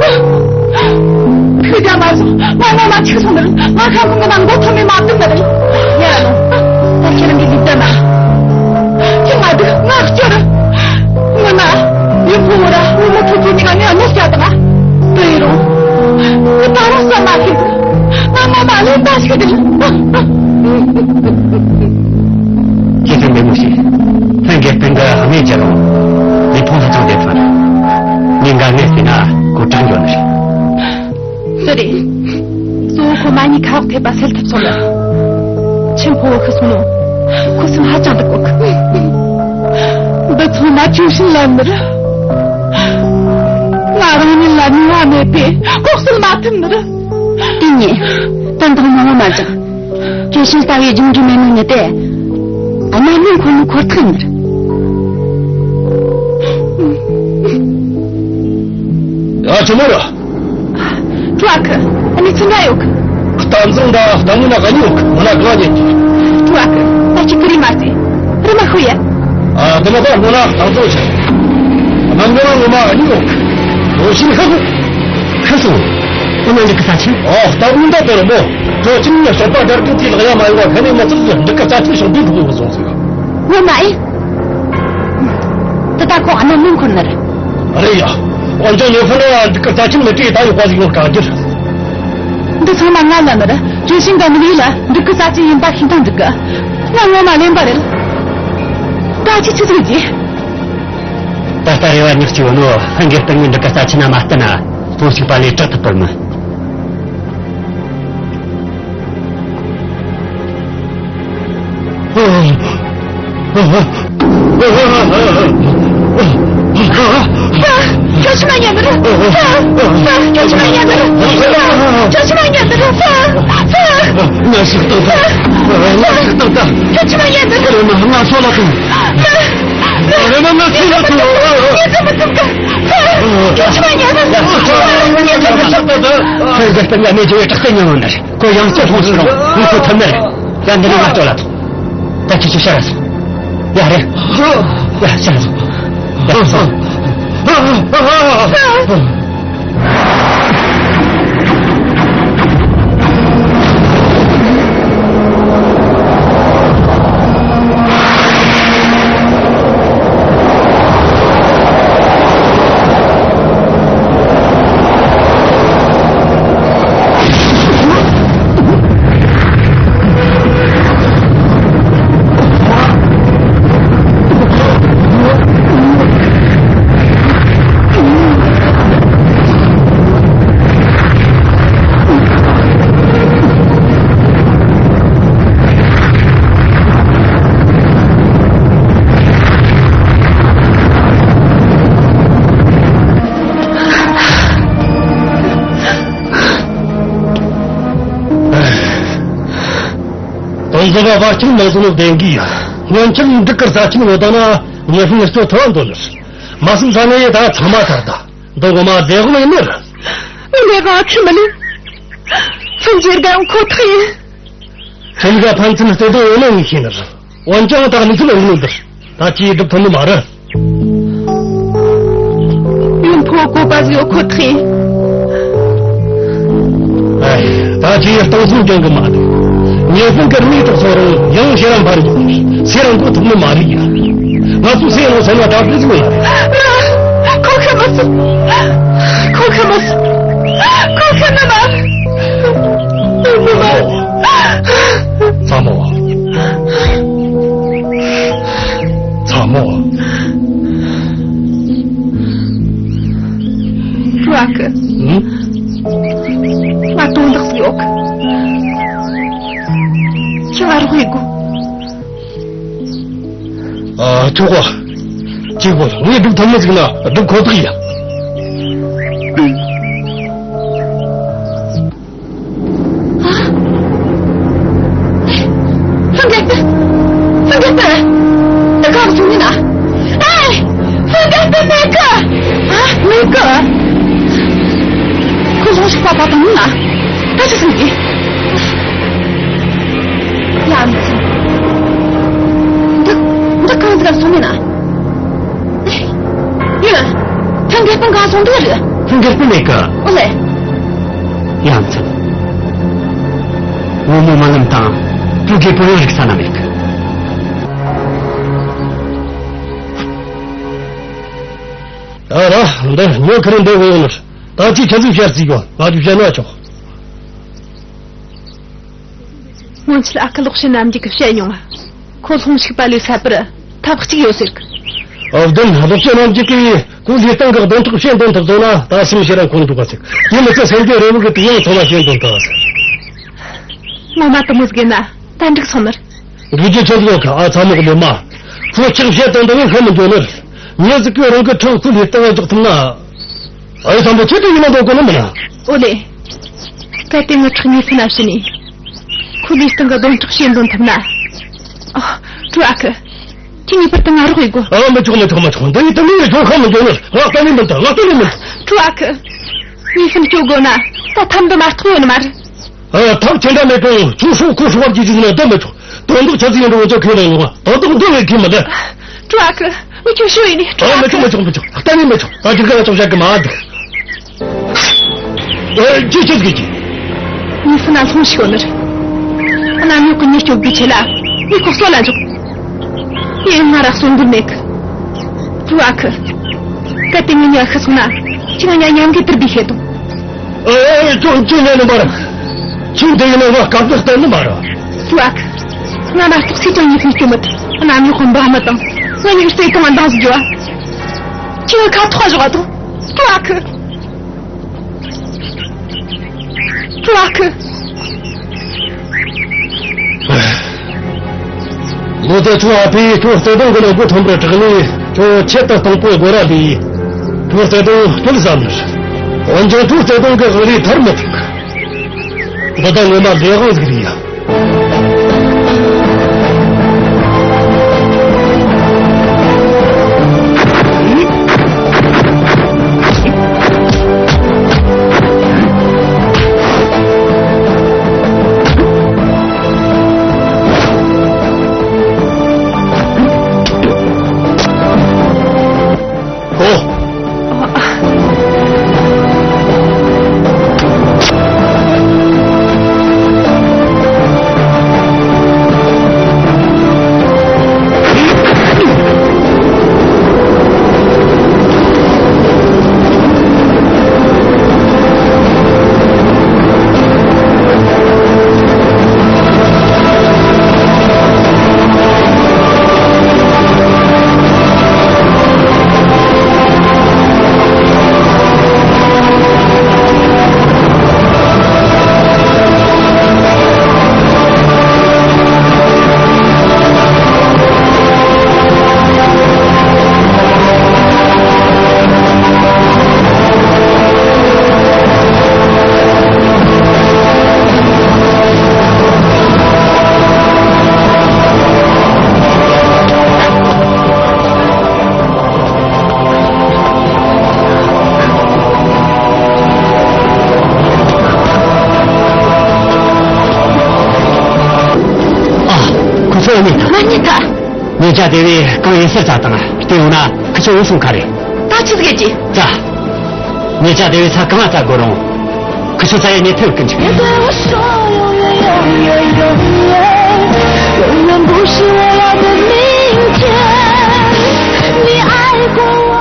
ཁྱོད་རྒྱ་མ་སོང་། ང་ངོ་མ་འཆུག་སོང་ནི་རེད། ང་ཁ་ཁུང་གི་ནང་མགོ་ཐོམ་མེ་མ་བཏུམ་ནི་རེད། ཡ་ལོ། ད་ཁྱེད་རང་གི་ལུག་ད་ན། ཁྱེད་མ་སྡུག་ང་སྐྱོ་ར། ངོ་ན། ཡུམ་ཕུ་བོ་ར་བུ་མོ་ཐུག་གི་ནི་ང་ངའི་གནོད་སྐྱེལ་དང་། དེ་ཡིན་རུང་། ཁྱེད་ད་རུང་བསམ་མ་ཁྱེད། ང་ངོ་མ་ལས་ད་ཞིག་དེ། ཁྱེད་ཚོས་འདི་མོ་ཞིག་ལྷན་རྒྱས་སྟེང་གི་གནས་རྒྱལ་རུང་། ལུས་ཕུང་ཧ་ཅང་བདེ་ཐང་། ངས་འགའ་ངས་ཟིན་ན་གོ་དྲག་འགྱོ་ནི་རེད། དེ་རེད། གཙོ་བོ་ཁོ་མ་ཉེས་ཁ་དབུགས་ཐེབས་པ་སེལ་ཐུབ་སོང་ན། ཆེན་ཕོ་བོ་ཤི་སོང་ནོ། ཁོ་སེམས་ཧ་ཅང་སྡུག་གོ་གི། འདི་ཚང་མ་ཁྱོད་བཞིན་ལ་མི་རེད། ང་རང་ཉིད་ལ་ནུས་པ་མེད་པས་ལྐོག་གསོད་མ་ཐུབ་ནི་རེད། དེ་ཉིད་ད་འདང་མང་བོ་མ་རྒྱག། ཀྲེ་ཤིན་ལྟ་བུའི་རྒྱུ་འབྲས་མེད་ནོ་ཉིད་དེ། ཨ་མ་མིན་ཁོ་ནི་ཁོར་ཐག་ཡིན། ཨ་ཅོ་མོ་ར། ཀྲུའུ་ཨ་ཁུ། ཨ་ནི་ཚུན་ར་ཡོད་གི། གཏམ་བཟང་ད་གཏམ་ངན་ན་ག་ཉོ་གི། མོ་ན་ག་ཉོ་གི། ཀྲུའུ་ཨ་ཁུ། ད་ཅི་ཀི་རི་མ་ཟེ། རི་མ་ཤོ་ཡ། ཨ། དེ་མ་ད་ངོ་ན་ད་ཚོ་ཆེ། ནང་ངོ་ན་ངོ་མ་ཉོ། ལོ་ཤིན་ཧ་གོ། ཁ་སོ། ཁོ་ན་འདི་གི་ས་ཆེན། ཨོ། ད་ངོ་ད་དེ་ར་མོ། གྲོ་ཆིན་ནས་ཞོགས་པ་དར་གི་དེ་ལ་ཡ་མ་ཡོང་བ་ཁ་ནས་མ་ཚུགས་འདི་གི་ས་ཆེན་ཞོགས་པའི་འགྲོ་བ་སོང་ཟིག་ངོ་མ་ཨེ། ད་ད་ཁོ་ཨ་ན་མིན་ཁོ་ན་ར། ཨ་རེ་ཡ། འོན་ཀྱང་ཉོ་ཕོ་ན་འདི་གི་ས་ཆེན་མི་དེ་ད་ཡོད་པ་ཟིག་ཡོང་ག་རྒྱུ། འདི་ཚང་མ་ང་ལ་མི་ར། ཀྲེ་ཤིན་ག་མི་ཡིན་ལ་འདི་གི་ས་ཆེན་ཡིན་པ་ཤེས་ཐང་འདུག་གི། ང་ངོ་མ་ལེན་པ་རེད། ད་ཅི་ཆི་ཟིག་གི། ད་ལྟ་རེ་བ་ཉག་གཅིག་ཡོད་ནོ། ཧན་གི་སྟེང་ནས་འདི་གི་ས་ཆེན་ན་མ་བསྟན་ན། སྟོང་ཞིག་པ་ལས་དྲག་ཏུ་བར་མི། ཁྱོད་ཕྱི་མ་ཉན་ནི་རེད། ཁྱོད་ཕྱི་མ་ཉན་ནི་རེད། ཁྱོད་ཕྱི་མ་ཉན་ནི་རེད། ཁྱོད་ཕྱི་མ་ཉན་ནི་རེད། ང་ཞིག་བཏང་ད། ང་ཞིག་བཏང་ད། ཁྱོད་ཕྱི་མ་ཉན་ནི་རེད། རེམ་མ་ང་སོ་ལ་ཐོངས། རེམ་མ་ང་སོ་ལ་ཐོངས། ངས་ཚེ་མི་ཐུབ་གི། ཁྱོད་ཕྱི་མ་ཉན་ནི་རེད། ངས་ཚེ་མི་ཐུབ་གི། ཁྱོད་འདི་ལྟར་ང་མེད་རྒྱུ་བའི་དྲག་རྩལ་མྱོང་ཡོད་ནི་རེད། ཁོ་ཡང་སྐྱར་ལྷུང་སོང་རུང་ངས་ཁོ་ཐུབ་ནི་རེད། ཡ། འདི་ནས་ང་སྤྲོད་ལ་ཐོངས། ད་ཁྱེད་ཚོ་ཕྱིར་ར་སོང་། ཡ་རེད། ཡ། ཕྱིར་ར་སོང་། ཡ། སོང་། དོན་བཟང་བ་བར་ཆད་མང་སོང་ནོ་བདེན་གི་ཡ། སྔོན་ཆད་འདི་གི་ས་ཆེན་བོ་དང་ན་ཉེ་ཧྥུ་ངེར་སོ་ཐོན་འདོད་ལ། མ་སུམ་ས་ནས་ཡེ་ད་ཚང་མ་ཐར་ད། འདི་ངོ་མ་བདེ་དགོངས་ཡིན་ནི་རེད། ངས་ལས་དབང་ཁྲིད་མི་ལེན། ཚུན་ཆད་དགའ་ཁོ་ཐག་ཡིན། ཁྱིམ་ག་ཕན་ཚུན་བརྩེ་དུང་ཡོད་ནོ་ངས་ཤེས་ནི་རེད། འོན་ཀྱང་ད་གནས་ཚུལ་རིང་ནོ་འདིར་ད་ཅིའི་སྒྲུབ་ཐུབ་ནི་མ་རེད། ཡུམ་ཕོ་བོ་གོ་པ་ཟིག་ཡོད་ཁོ་ཐག་ཡིན། ཅི་ཡང་སྟོང་སེམས་ཀྱང་གི་མ་རེད། ཉེ་ཕན་གི་རུས་དྲག་སོང་རུང་ཡང་ཤེས་རམ་འཕར་ཡོད། སེ་རང་གོ་ཐུབ་ནི་མ་རེད་ཡ། ང་ཚོ་སེ་རང་སེམས་ལ་དྲག་པོ་ཟིག་ལ་རེད། ཁོ་ཁ་མ་སོང་། ཁོ་ཁ་མ་སོང་། ཁོ་ཁ་མ་མ། ཚ་མོ། ཚ་མོ། ཀྲུའུ་ཨ་ཁུ། ཨུ། ང་དོན་དག་ཟིག་ཡོད་གི། ཁྱོས་ང་རོགས་ཡེད་དགོས། ཨ། ཆོག་གོ། ཅི་གོ། ངས་སྒྲུབ་ཐུབ་ནི་ཟིག་ན་སྒྲུབ་ཁོ་ཐག་ཡིན། ཨ། ཧྥུན་དགེ་སྤུན། ཧྥུན་དགེ་སྤུན། འདི་གང་སོང་ཡིན་ན། ཨེ། ཧྥུན་དགེ་སྤུན་མེད་གི། ཨ། མེད་གི། ཁོ་ལོངས་ཤིག་པ་པ་དང་ཡིན་ན། ད་ཅི་སོང་གི། ཡ་མི་ཚེ། འདི། འདི་གང་ཟིག་ག་སོང་ཡིན་ན། ཡིན། ཧྥུན་དགེ་སྤུན་གང་སོང་འདུག་རེད། ཧྥུན་དགེ་སྤུན་མེད་གི། ཨོ་ལེ། ཡ་མཚན། བུ་མོ་རྨི་ལམ་དང་ཕྲུ་གུའི་བུ་ཡང་རིག་ས་ན་མེད་གི། ཨ་ར། འདི་ཉོ་ཁི་རི་འདི་བོ་ཡོང་ནི། ད་ཅི་ཁྱེད་ཚོས་བཤད་རྩིས་གོ། ང་ཚོས་བཤད་ན་ཆོག། སྔོན་ཆད་ཨ་ཁུ་ལོག་ཤེས་རྣམ་རྒྱལ་གྱིས་བཤད་མྱོང་ང་། ཁོ་ལྷུང་བཅུག་པ་ལས་སད་པར་ཐབས་གཅིག་ཡོད་ཟེར་གི། ཨ། བདེན། ལོག་ཤེས་རྣམ་རྒྱལ་གྱིས་ཁོའི་ལུས་སྟེང་གི་གདོན་ཁྲག་བཤད་འདོན་ཐུབ་སོང་ན་ད་སེམས་ཤེས་ར་འཁོར་འདུག་ག་ཟེར། དེ་མི་ཚད་སེམས་ཀྱི་རི་བོ་གི་དུག་ཡང་ཚང་མ་བཤད་འདོན་ཐུབ་ཟེར། ངོ་མ་དེ་མོ་ཟིག་ཡིན་ན་ད་འགྲིག་སོང་ནི་རེད། འགྲིག་རྒྱུ་ཆི་ཟིག་ཡོད་གི། ཨ། ཚ་མོ་གི་ལས་མ། ཁོ་ཁྲག་བཤད་དོན་དུ་ཤི་མི་འགྱོ་ནི་རེད། མྱི་ཟིག་གིས་རང་གི་ཁྲག་ཁོའི་ལུས་སྟེང་ང་འཇོག་ཐུབ་ན། ཨེ། བསམ་པ་ཆེ་དུ་ཡིན་ན་འདོད་གོ་ནི་མིན་ན། ཨོ་ལེ། གལ་ཏེ་ངའི་ཁྲག་མྱི་ཕུད་ན་བྱིན་ནས། ཁོའི་ལུས་སྟེང་གི་གདོན་ཁྲག་བཤད་འདོན་ཐུབ་ན། ཨ། ཀྲུའུ་ཨ་ཁུ། ཁྱེད་ངེས་པར་དུ་ང་རོགས་ཡེད་དགོས། ཨ། མི་ཆོག་མི་ཆོག་མི་ཆོག། འདི་ཡིས་དུ་མི་ཡི་ཇོ་ཁ་མི་འཇོག་ནི། ང་གཏན་ནས་མི་འདུག། ང་གཏན་ནས་མི་འདུག། ཀྲུའུ་ཨ་ཁུ། ངས་ཤིན་སྐྱོབ་དགོས་ན་ད་ཐབས་འདི་མ་གཏོགས་ཡོད་ནི་མ་རེད། ཨ། ཐབས་ཅི་འདྲ་མེད་ཀྱང་ཁྱོད་སྲོག་ཁོ་སྲོག་བར་གྱི་རྒྱུ་ཟིག་ན་འདི་མི་ཆོག། དོན་དག་ཆི་ཟིག་ཡིན་རུང་ཁྱོད་ཁས་ལེན་རོགས། དོན་དག་འདི་བས་ཁས་མི་ལེན། ཀྲུའུ་ཨ་ཁུ། ངས་ཁྱོད་ཞུ་ཡིན་ནི། ཨ། ཀྲུའུ་ཨ་ཁུ། མི་ཆོག་མི་ཆོག་མི་ཆོག། གཏན་ནས་མི་ཆོག། ད་ཅི་ག་ལ་ཆོག་བཤད་གི་མ་འདུག། ཨེ། ཅི་ཆི་ཟིག་གི། ངའི་སྲིད་ན་ལྷུང་ཞིག་ཡོད་ནི་རེད། གནམ་འོག་གི་མྱི་སྐྱོབ་དགོས་ཆེད་ལ་ངས་ཁོ་གསོད་ལ་འཇུག། ཡིན་ང་ར་གསོན་འདུན་མེད་གི། ཀྲུའུ་ཨ་ཁུ། གལ་ཏེ་ངེད་གཉིས་ཤི་སོང་ན་ཁྱེད་ང་གཉིས་མཉམ་གི་དུར་སྦས་བྱེད་དང་། ཨེ། ཅོ་ཅོ་ཉན་ནི་མ་རེད། ཁྱོད་འདི་ཡིན་ན་ང་སྐབས་འདི་གཏན་ནི་མ་རེད། ཀྲུའུ་ཨ་ཁུ། ང་མ་གཏོགས་སུས་ཀྱང་ངའི་སྲིད་སྐྱོབ་མི་ཐུབ། གནམ་འོག་གི་འབངས་མི་དང་ང་གཉིས་ཀྱི་བརྩེ་དུང་ང་འདང་ཟིག་རྒྱོབ། ཁྱེད་ང་ཁ་ཐོག་བཞག་དང་། ཀྲུའུ་ཨ་ཁུ། ཀྲུའུ་ཨ་ཁུ། ལོ་ཙཱ་ཆུང་ཨ་ཕས་ཁྱོད་བརྩེ་དུང་གི་ནང་སྒོ་ཐོན་པར་དྲག་ནས་ཁྱོད་ཆེད་དུ་གཏོང་པོ་སྒོ་ར་ལས། ཁྱོད་བརྩེ་དུང་སྐྱོབ་བསམ་ནི། འོན་ཀྱང་ཁྱོད་བརྩེ་དུང་གི་དབང་ལས་ཐར་མི་ཐུབ། འདི་ད་ངོ་མ་ལས་དབང་ཟིག་རེད་ཡ། ཨོ། ཨ། ཁོ་ཚོ་རྙེད་ཐལ། ང་རྙེད་ཐལ། ཉེ་ཆར་དེ་བས་གང་ཡིན་ཟེར་ཙ་དང་བལྟས་ཡོང་ན་ཁི་ཆོ་འོང་སོང་ཁ་རེད། ད་ཆི་ཟིག་ཡེད་རྒྱུ། ཙ། ཉེ་ཆར་དེ་བས་ཚ་གང་ང་ཙ་དགོས་རུང་། ཁི་ཆོ་ཙ་ཡི་ཉེ་ཐུ་ཀུན་ཆུ། 永远不是我要的明天。你爱过我。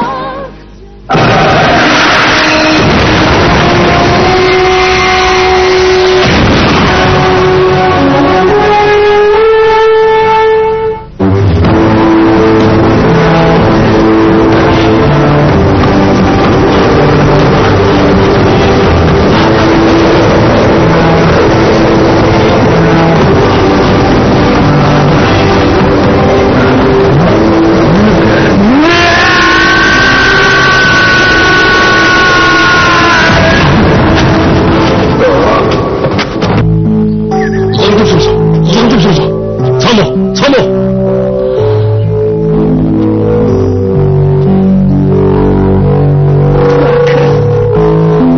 ཚང་མ། ཚང་མ།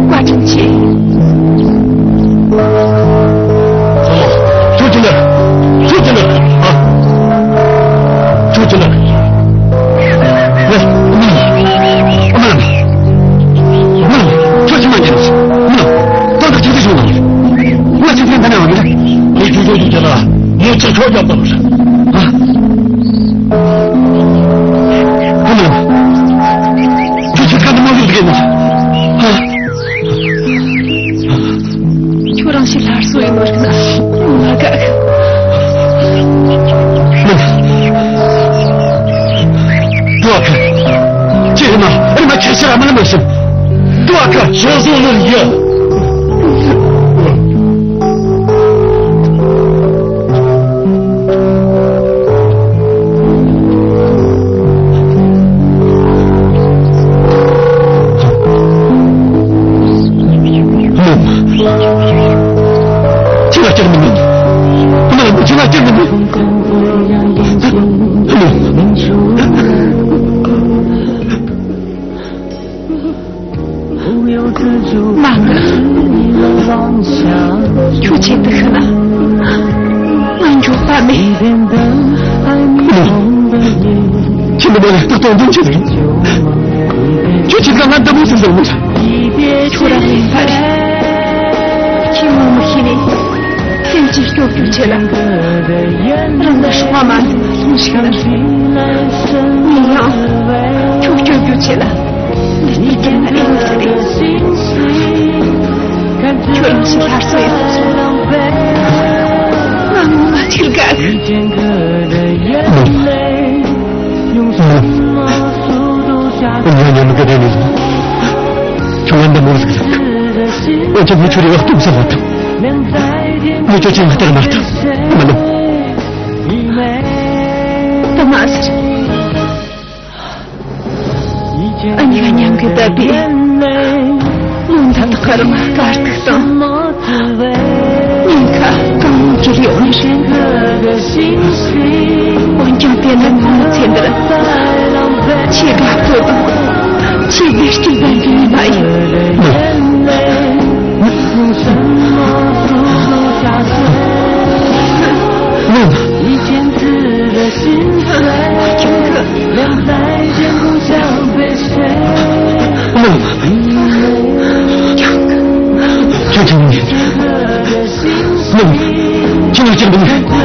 བཀའ་དྲིན་ཆེ། ཚང་མ། ཁྱོད་ཀྱིས་ན། ཁྱོད་ཀྱིས་ན། ཨ། ཁྱོད་ཀྱིས་ན། ཝེ། ཨ་མ་ལགས། ཨ་མ་ལགས། ཁྱོད་ཕྱི་མ་ཉལ་ལ། ཨ་མ་ལགས། ཏག་ཏག་ཁྱེད་ཚོས་བྱུང་ལ། ང་ཚོ་ཕན་ཐ་ན་བ་མི་ལ། ངས་ཁྱོད་ཚོ་ཡོད་ཀྱང་ལ། ངས་ཁྱེད་ཁྱོད་རྒྱབ་དང་། ཨ། ཨ་མ་ལགས། ཁྱོད་ཁྱེད་ཀ་ནི་མ་ཡོད་གི་ནི། ཨ། ཁྱོད་རང་ཞིག་སླར་གསོ་ཡིན་ནོ་རིག་ན། ང་དགའ་གི། ཏུའུ་ཨ་ཁུ། ཅི་རེད་མ། ཨ་རེ་མ། ཁྱེད་ཕྱིར་ར་མ་ལ་མ་ཤི། ཏུའུ་ཨ་ཁུ། ཁྱེད་བཟོ་ནོར་ཡ། ཁྱེད་ལ་སྐྱོན་མི་ཉན། ཁྱེད་ལ་སྐྱོན་མི་ཉན། མ་གི། ཁྱོད་ཆེད་དུ་ཤི་ན། ང་འགྱོད་པ་མེད། ཁྱེད་འདི་མོ་ལ་ཏག་ཏག་འདོན་ཆེད་དུ། ཁྱོད་ཆེད་ཀ་ང་འདི་མོ་ཟིག་འདོན་མི་ཆ། ཁྱོད་རང་ཡིན་པ་རེད། ཁྱེད་ངོ་མི་ཤེས་ནས། སེམས་ཀྱི་སྐྱོ་སྐྱོ་ཆེ་ལ། རང་ལ་སྲོག་མ་མ་འདི་མ་སོང་ཞིག་ལ། ངས་ཡང་། ཁྱོད་སྐྱོ་སྐྱོ་ཆེ་ལ། འདི་དེ་ག་ན་ཨེ་ཡོད་ཟེར་རེད། ཁྱོད་རང་ཞིག་སླར་གསོ་ཡེད་སོང་། ང་ངོ་མ་ཆེར་དགའ་གི། ང་ཉམས་གི་རེད་ནི། ཁྱོད་ང་འདི་མོ་ཟིག་ཟིག་འོན་ཀྱང་ངས་ཁྱོད་རེ་བ་སྟོབས་ཟིག་བ་ཐུབ། ངས་ཁྱོད་ཅན་ལྟར་མ་ཐུབ། མ་ནུབ། དུ་མ་ཟེར། ཨ་ནི་ང་མཉམ་གི་བསྡད་པའི། ལོ་འདི་དག་གི་རིང་དཀའ་སྡུག་དང་། ཉེན་ཁ་གང་མང་གིས་རེ་བ་རེད། འོན་ཀྱང་དེ་ནི་ངོ་ཚེ་འདིར། ཆེས་དགའ་སྤྲོ་དང་། ཆེས་བདེ་སྐྱིད་ལྡན་པའི་ཉི་མ་ཡིན། ཁྱོད་ཀྱིས་ངས། ཁྱོད་ཀྱིས་ངས།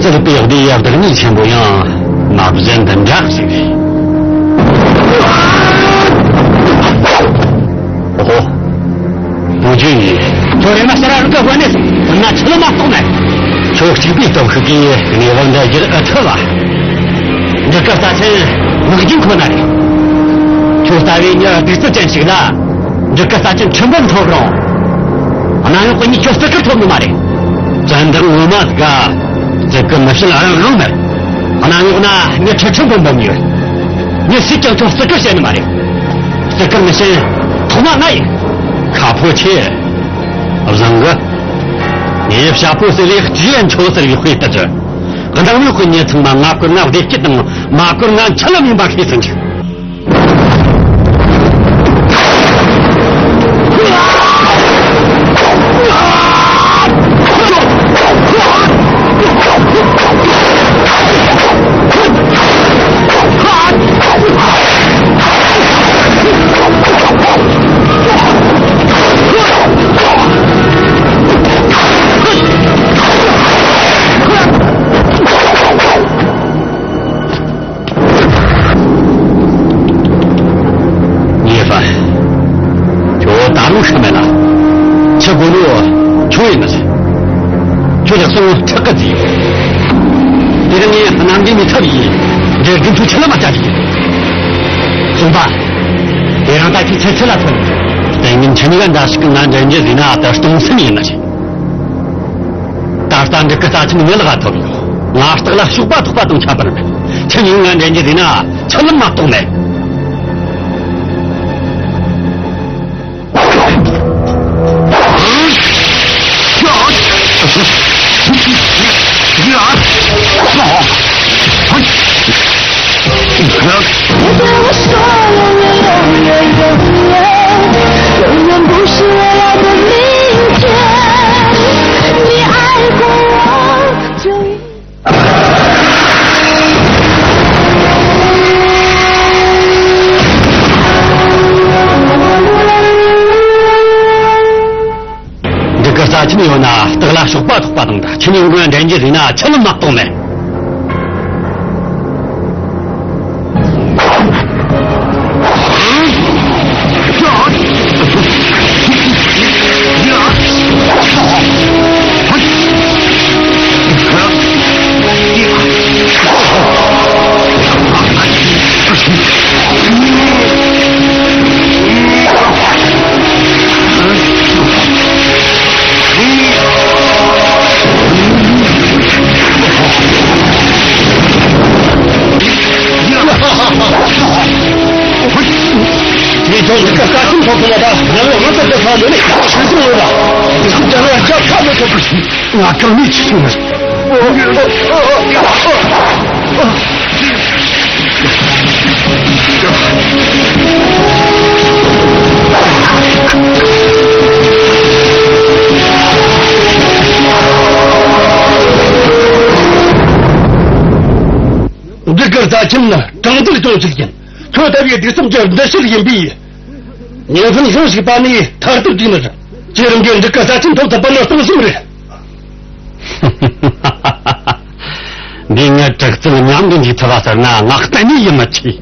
རྩིག་པའི་སྡེ་ཡི་བདག་ཉིད་ཆེན་པོ་ཡང་མ་གཞི་འདི་འདྲ་ཞིག་རེད། ཨོ་ཧོ། བུ་ཆུང་ཡིས། ཁྱོད་རེམ་མ་ཕྱིར་ར་རུ་ཀ་བོ་ནས་ན་ཆི་ལ་མ་གཏོགས་མེད། ཁྱོད་གཅིག་པུའི་སྟོབས་ཤུགས་ཀྱིས་གནས་བབ་འདི་བསྒྱུར་ཨེ་ཐུབ་བ། འདི་གི་རྩ་ཆེན་ངག་རྒྱུན་ཁོ་ན་རེད། ཁྱོད་ལྟ་བུའི་མྱི་གདུག་རྩུབ་ཅན་ཞིག་ལ། འདི་གི་རྩ་ཆེན་ཁྲི་འབུམ་ཐོབ་རུང་། གནམ་འོག་གི་མྱི་ཁྱོད་བརྩི་བཀུར་ཐོབ་ནི་མ་རེད། བཙན་དང་ངོ་མ་དགའ། བརྩི་བཀུར་མི་བྱེད་རང་དབང་མེད། གནམ་འོག་ན་མྱི་ཁྲི་ཁྲི་འབུམ་འབུམ་ཡོད། མྱི་སུས་ཀྱང་ཁྱོད་བརྩི་བཀུར་བྱེད་ནི་མ་རེད། བརྩི་བཀུར་མི་བྱེད་ཐོག་མ་ང་ཡིན། ཁ་ཕོ་ཆེ། བཟང་གི། ངས་བྱ་ཕོ་ཟེར་བའི་སྤྲེའུ་མཆོག་ཟེར་བའི་དཔེ་ལྟར་གྱི། གནམ་འོག་གི་མྱི་ཚང་མ་ང་བཀུར་ན་བདེ་སྐྱིད་དང་མ་བཀུར་ན་འཆི་ལམ་ཡིན་པ་ཤེས་ཟིན་ཆོག་ཉེ་ཧྥན། ཁྱོད་ད་རུང་ཤི་མེད་ན། ཁྱི་དགོས་ནོ་ཁྱོད་ཡིན་ནི། ཁྱོད་ལ་སོང་ཁྲག་གི་རྫས། དེ་རིང་ངས་གནམ་གྱི་མི་ཚབ་ཡིན། འདྲེ་རྒན་ཚོ་ཆི་ལ་མ་བྱ་གི་ཡིན། སོང་པ། དེ་རིང་ད་ཁྱི་ཚེ་ཚེ་ལ་ཐོན། ལྟས་ངན་ཁྱི་ཉི་ག་འདྲ་ཞིག་གི་ང་འདྲེན་རྒྱུ་ཟིན་ན་ད་སྟོང་སེམས་ཡིན་ནི་ཞིག་ད་ལྟ་འདི་གི་རྩ་ཁྲིམས་ངའི་ལག་ཐོབ་ཡོད། ང་རྟགས་ལ་གཤོག་པ་ཐོགས་པ་དང་ཁྱད་པར་མེད། ཁྱེད་གཉིས་ང་འདྲེན་རྒྱུ་ཟིན་ན་ཆད་ལམ་མ་གཏོགས་མེད། འདི་གི་རྩ་ཁྲིམས་ཡོད་ན་རྟགས་ལ་གཤོག་པ་ཐོགས་པ་དང་འདྲ། ཁྱེད་གཉིས་ང་འདྲེན་རྒྱུ་ཟིན་ན་ཆད་ལམ་མ་གཏོགས་མེད། ངས་ཁྱོད་འདི་ག་ས་ཁྱིམ་ཐོག་ཏུ་ལ་ད་རང་ལ་ང་ཚོ་འདི་ཁ་ལོ་ནས་ཤི་སོང་ཡོད་ལ། ཁྱོད་རང་རྒྱབ་ཁ་མེད་ཐོག་ཏུ་ང་གང་ནས་ཆི་སོང་ནས། འདི་གར་ད་ཁྱིམ་ནི་གྲངས་ཐིག་ཅུང་ཟད་ཡིན། ཁྱོད་ལྟ་བུའི་སྡིག་སྲིན་གྱི་འདུ་ཤེས་ཡིན་པས། ཉེ་ཕན་ཤོང་ཞིག་པ་ནི་ཐར་ཐུབ་ཀྱི་མི་རེད། ཁྱེད་རང་གིས་འདི་ག་ས་ཆེན་ཐོབ་ཐུབ་པ་ནི་སྟོང་སེམས་རེད། འདི་ངའི་དྲག་རྩལ་མཉམ་དུ་འཇུག་ཐུབ་པ་ཟེར་ན་ང་གཏན་ནས་ཡིད་མི་ཆེས།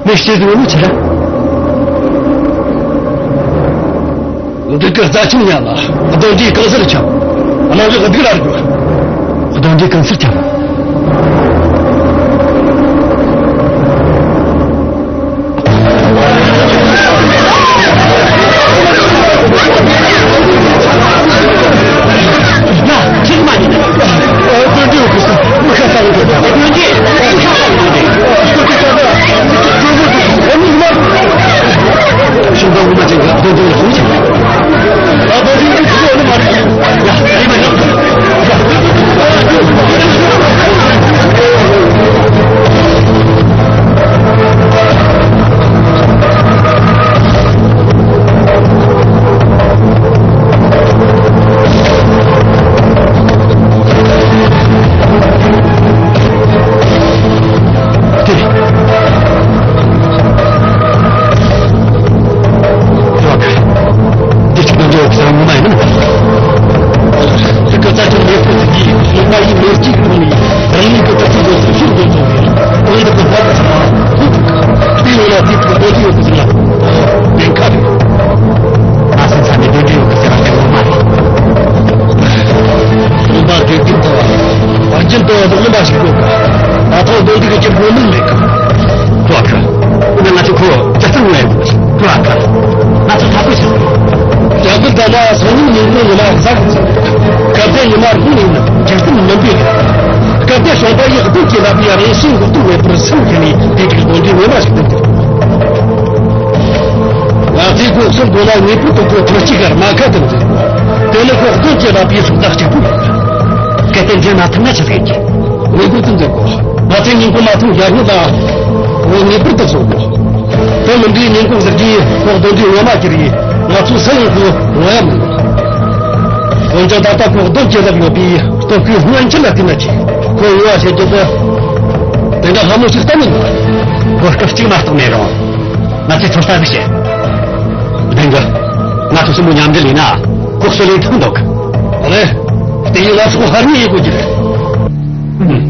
མི་ཤེས་ཟིན་མི་ཆེ་ར། འདི་གི་རྩ་ཁྱིམ་ཉལ་ལ་གདོན་འདྲེ་གང་སར་ཁྱབ། གནམ་གི་སྡུག་ལ་རྒྱུ། གདོན་འདྲེ་གང་སར་ཁྱབ། རྡོག་ལུང་པ་ཞིག་དགོས་གི། ད་ཐེངས་རྡུང་རྡེག་གི་སྒོ་ནས་མེད་གི། ཀོ་ཁ། ན་ང་ཚོ་ཁོ་ཇ་རྩང་ངོས་ཡོད་གི། ཀོ་ཁ། ང་ཚོ་ཐག་པོ་ཞིག་ཡ་གི་ད་ལ་སང་ཉིན་ཉིན་གུང་ཉི་མ་གཟའ་གི་ཚེ། སྐབས་དེ་ཉི་མ་རུང་ནས་ནི་འཇིག་རྟེན་མི་འདུག་གི། སྐབས་དེ་ཞོགས་པ་ཡི་སྡུག་གི་ལབ་ཡ་རེ་ཞིག་འགོག་ཐུབ་མེད་པར་སེམས་ཁྱེར་ནས་དེ་དུས་རྡུང་རྡེག་ངོ་མ་ཞིག་འདུག་ང་ཚོས་ཁོ་ཚོར་དགོས་ན་ངེས་པར་དུ་ཁོ་ཐང་གཅིག་གར་མ་ཁ་དང་འཛིན། དེ་ནི་ཁོ་སྟོན་གྱི་ར་པའི་སུག་རྟགས་གཅིག་པུ། སྐད་དེ་འདྲ་ན་ཐུབ་ན་ཆི་ཟིག་ཡིན་གྱི། ངེས་པར་དུ་འཛིན་དགོས། ང་ཚོས་ཉིན་གུང་མ་ཐུང་ཡར་སྔོན་ལ་ངེས་པར་དུ་སོང་དགོས། དོན་མི་འདིའི་ཉིན་གུང་ཟེར་གྱི་ཁོ་སྡོད་དུས་ངོ་མ་གྱུར་ཡིན། ང་ཚོ་ས་ཡོང་དུས་ངོ་ཡ་མི་འདུག་འོན་ཀྱང་ད་ལྟ་ཁོ་སྡོད་ཀྱི་ལབ་ཡོད་པའི་སྟོབས་ཤུགས་སྔོན་ཆད་ལ་བལྟས་ན་ཆེ། ཁོ་ཡོང་བ་བྱེད་རྒྱུ་དེ་དེ་འདྲ་སླ་མོ་ཞིག་གཏན་ནས་མིན། གོ་སྐབས་གཅིག་མ་གཏོགས་མེད་རུང་། ང་ཚོས་ཚོད་ལྟ་ཟིག་བྱེད། བདེན་གི། ང་ཚོ་གསུམ་པོ་མཉམ་འབྲེལ་ཡིན་ན་ལྐོག་གསོད་ལས་ཐུབ་འདུག་རེད། དེ་ཡིན་ན་ཚོགས་ཧར་ནས་ཡེད་དགོས་ཀྱི་རེད། ཨུམ།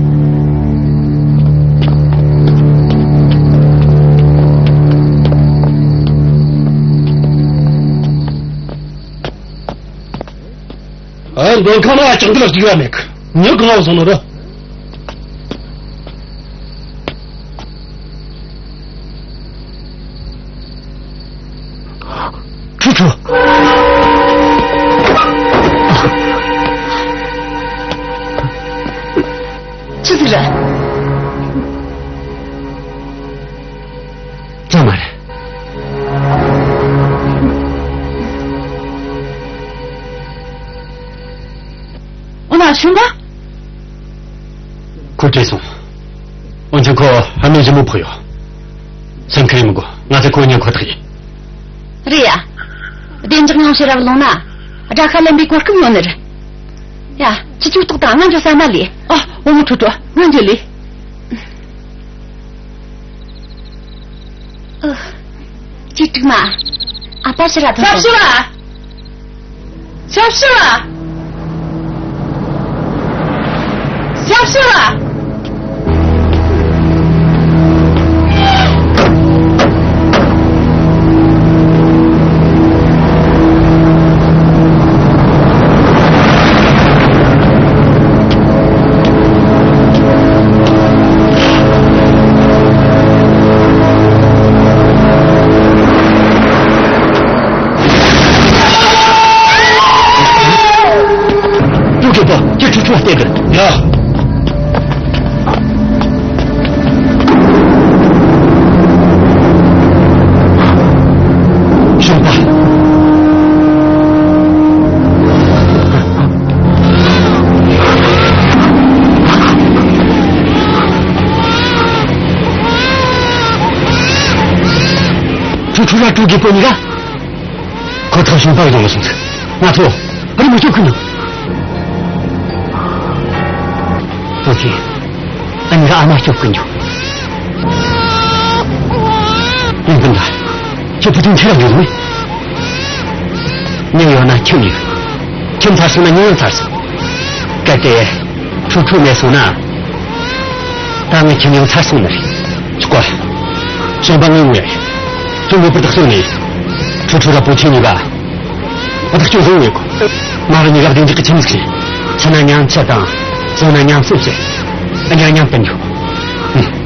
ཨ། མགོན་ཁང་ལ་ཅང་འདི་ལ་འཇིགས་པ་མེད་གི། མྱི་གང་བ་སོང་ནི་རེད། ཁྲུ་ཁྲུ། ཆི་ཟིག་རེད། ཅང་མ་རེད། འོ་ན་ཞུང་ག་ཁོ་བྲོས་སོང་། འོན་ཀྱང་ཁོ་ཨ་མའི་ཞི་མོ་ཕོག་ཡོད། སེམས་ཁུར་ཡེད་མི་དགོས། ང་ཚོས་ཁོ་གཉེར་ཁོ་ཐག་ཡིན། རེད་ཡ། བདེ་འཇགས་ངང་ཕྱིར་ར་ལོངས་ན་དགྲ་ཤ་ལེན་པའི་གོ་སྐབས་ཡོད་ནི་རེད། ཡ། ཁྱེད་ཚོས་ལྟོས་དང་། ང་འགྱོ་ས་མ་ལས། ཨ། བུ་མོ་ཁྲུ་ཁྲུ། ང་འགྱོ་ལས། ཨུ། གཅེས་ཕྲུག་མ། ཨ་ཕ་ཕྱིར་ར་ཐོན་སོང་། ཞབས་ཞུ་བ། ཞབས་ཞུ་བ། ཞབས་ཞུ་བ། ཀྲུའུ་རྒྱལ་པོ། ཁྱེད་ཁྲུ་ཁྲུ་བལྟས་དང་། ཡ། ཞོགས་པ། ཁྲུ་ཁྲུ་ར་ཀྲུའུ་རྒྱལ་པོ་གཉིས་ཀ། ཁོ་ཐག་ཞོགས་པ་གི་དོན་ལ་སོང་ཚེ། ང་ཚོ་རི་མོ་སྐྱོབ་གི་འདུག་ཏོ་ཅི། ཨ་ནི་ར་ཨ་མ་སྐྱོབ་གི་འདུག་ཡིན་གི་འདུག་ཁྱེད་བུ་ཆུང་ཁྱེད་ར་འགྱོ་ནི། མྱི་ཡོད་ན་ཁྱིམ་ཡོད། ཁྱིམ་ཚར་སོང་ན་མྱི་ཡང་ཚར་སོང་། གལ་ཏེ་ཁྲུ་ཁྲུ་མེད་སོང་ན། ད་ངའི་ཁྱིམ་ཡང་ཚར་སོང་ནི་རེད། ཆོག་གོ། ཞོགས་པ་ངས་ངུ་ཡ། ཁྱོད་ངེས་པར་དུ་གསོན་ནས། ཁྲུ་ཁྲུ་ར་བུ་ཆུང་གཉིས་ཀ། བདག་སྐྱོང་བཟང་ཡོད་གོ། མ་རུ་གཉིས་ཀ་བདེ་འཇགས་ཀྱི་ཁྱིམ་ཟིག་རེད། ཆུ་ན་མཉམ་ཆུ་དང་། བཟོ་ན་མཉམ་བཟོ་བྱེད། ཨ་ཉག་མཉམ་སྤུན་འགྱུར། ཨུ།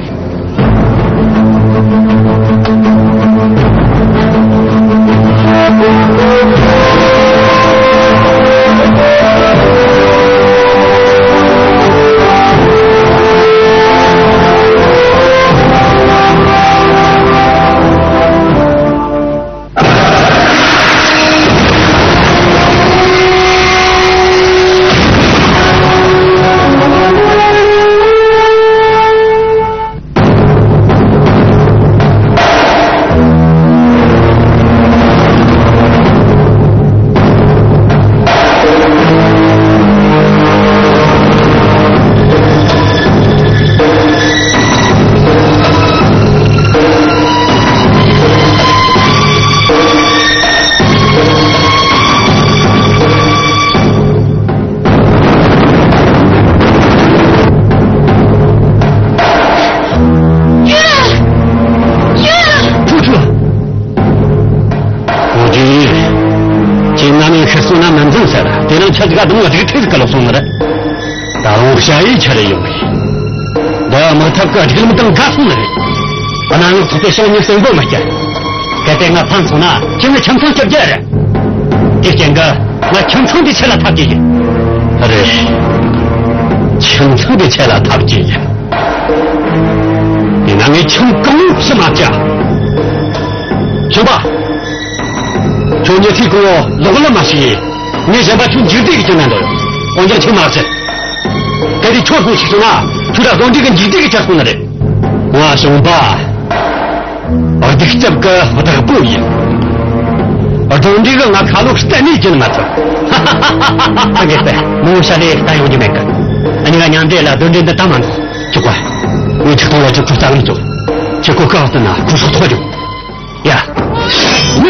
ཁྲུ་ཁྲུ། ཨོ་ཅི། ཁྱེད་རྣམ་གཡེང་ཤི་སོང་ན་མི་འཛིན་ཟེར། དེ་རིང་ཁྱེད་ཀྱི་སྡོང་བོ་རིགས་ཐེ་ཟིག་ག་ལོག་སོང་ནི་རེད། ད་རུང་ཞ་ཡི་ཆ་རེ་ཡོང་གི། འདི་དམག་འཐབ་ཀྱི་སྒྲིག་ལམ་དང་འགལ་སོང་ནི་རེད། གནམ་འོག་ཚོགས་པའི་ཕྱོགས་གཉིས་གསོན་པོ་མི་སྐྱེ། གལ་ཏེ་ང་ཕམ་སོང་ན་ཁྱེད་ངའི་ཁྱིམ་ཚང་སྐྱོབ་རྒྱུ་རེད། དེའི་རྐྱེན་གྱིས་ང་ཁྱིམ་ཚང་འདིའི་ཆེད་ལ་འཐབ་ཀྱི་ཡིན། རེད། ཁྱིམ་ཚང་འདིའི་ཆེད་ལ་འཐབ་ཀྱི་ཡིན། ཡིན་ན་ངས་ཁྱིམ་གང་ཕྱི་མ་བཅག་ཁྱོད་པ། ཁྱོད་ཉི་ཚེ་གང་བོ་ལོག་ལམ་མ་ཞིག་ཡིན། ངས་གཞན་པ་ཁྱོད་འཇིག་རྟེན་གྱི་ཁྱོད་ན་འདོད། འོན་ཀྱང་ཁྱོད་མ་ཟེར། གལ་ཏེ་ཁྱོད་ཁོང་ཞིག་སོང་ན་ཁྱོད་ར་གདོན་འདྲེ་གི་འཇིག་རྟེན་གྱི་ཁྱེར་སོང་ནི་རེད། ང་ཞོང་པ། སྡིག་སྐྱབས་ཀྱི་བདག་པོ་ཡིན། གདོན་འདྲེ་གིས་ང་ཁ་ལོ་གཏན་ནས་བརྒྱུད་མ་ཐུབ། ཨ་ངས་པས་མོ་ཤ་ལས་ལྟ་ཡོང་རྒྱུ་མེད་གི། ཨ་ནི་ང་མཉམ་འབྲེལ་ལ་གདོན་འདྲེ་འདི་ད་མ་འདུག་ཅོག་པ། ངས་ཆིག་སྟོང་ལ་བཅུ་དྲུག་རྩ་ལམ་བཙུགས། ཁྱེད་ཁོ་གང་ཟེར་ན་ཁོ་སྲོག་ཐོག་བྱུང་། ཡ།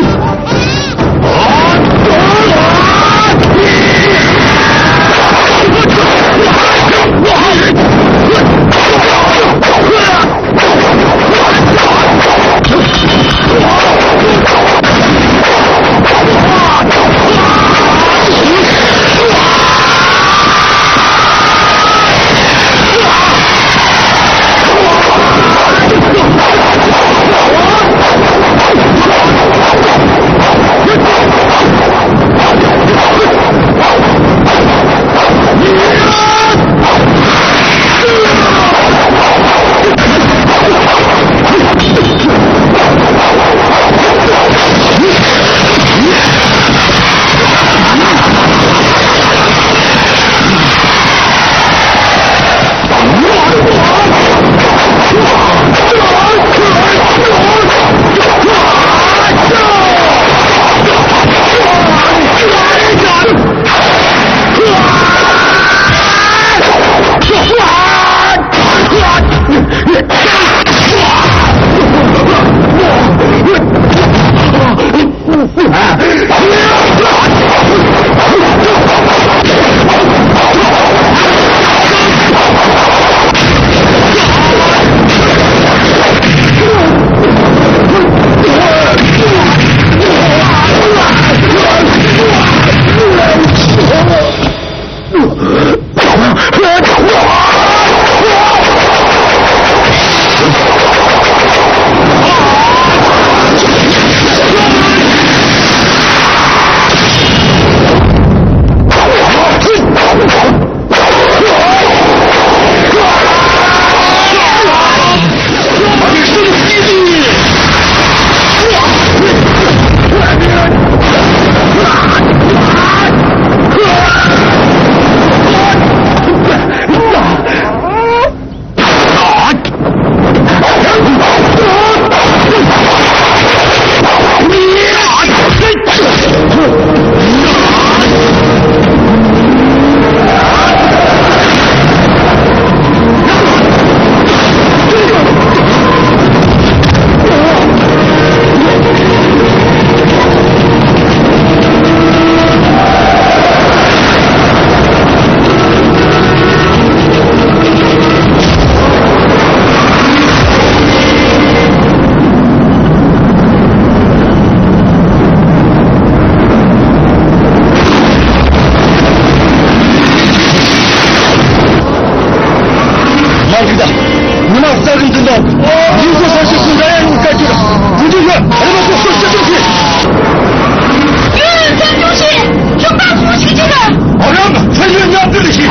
མ་འགྲིག་ད། ཉི་མ་རྩ་རིམ་འཛིན་དང་། ཡིན་ཟེར་ས་ཞིག་སུ་འདྲ་ཡང་ཡོང་སྐད་ཀྱི། དགོས་འདུག་ཡོད། རེ་བ་སོགས་སོགས་ཤེས་ཐུབ་ཀྱི། ཡོད་ཡོད་ཚན་ཆུང་ཞིག་ཞོགས་པ་སོང་ཞིག་ཅིག་གི། ཨ་རམ་ཚན་ཡོད་ཉག་ཏུ་ལི་ཞིག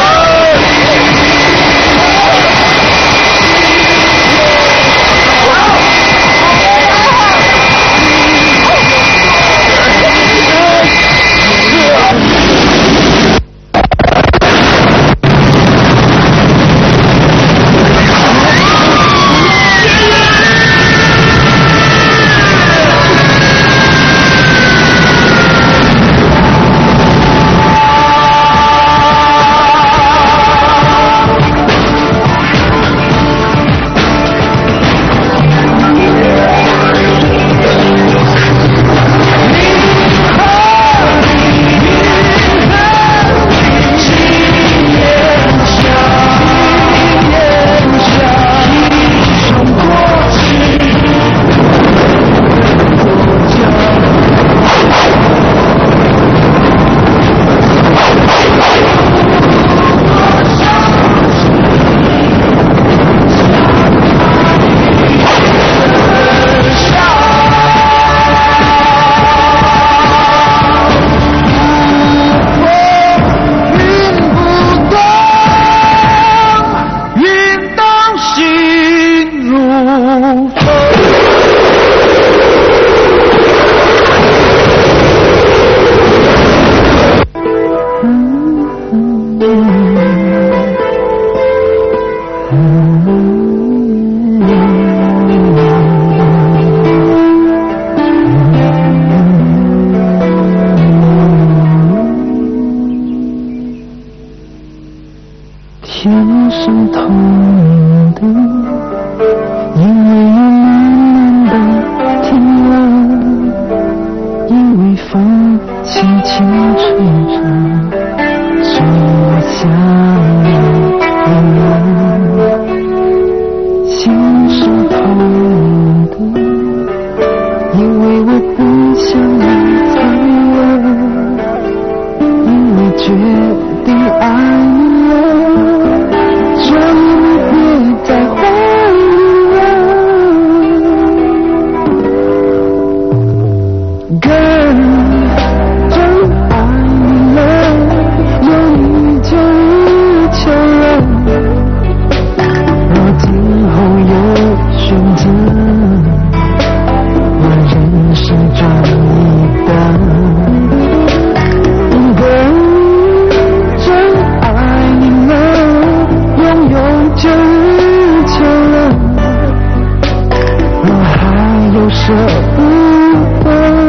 青春中，所以我想你，我们心事通通，因为我不想你走了，因为决定爱你了，所以你别再怀疑了。 Girl，真爱你了，有你就一切了。我今后有选择，我仍是专一的。Girl，真爱你了，拥有就一切了。 我还有舍不得。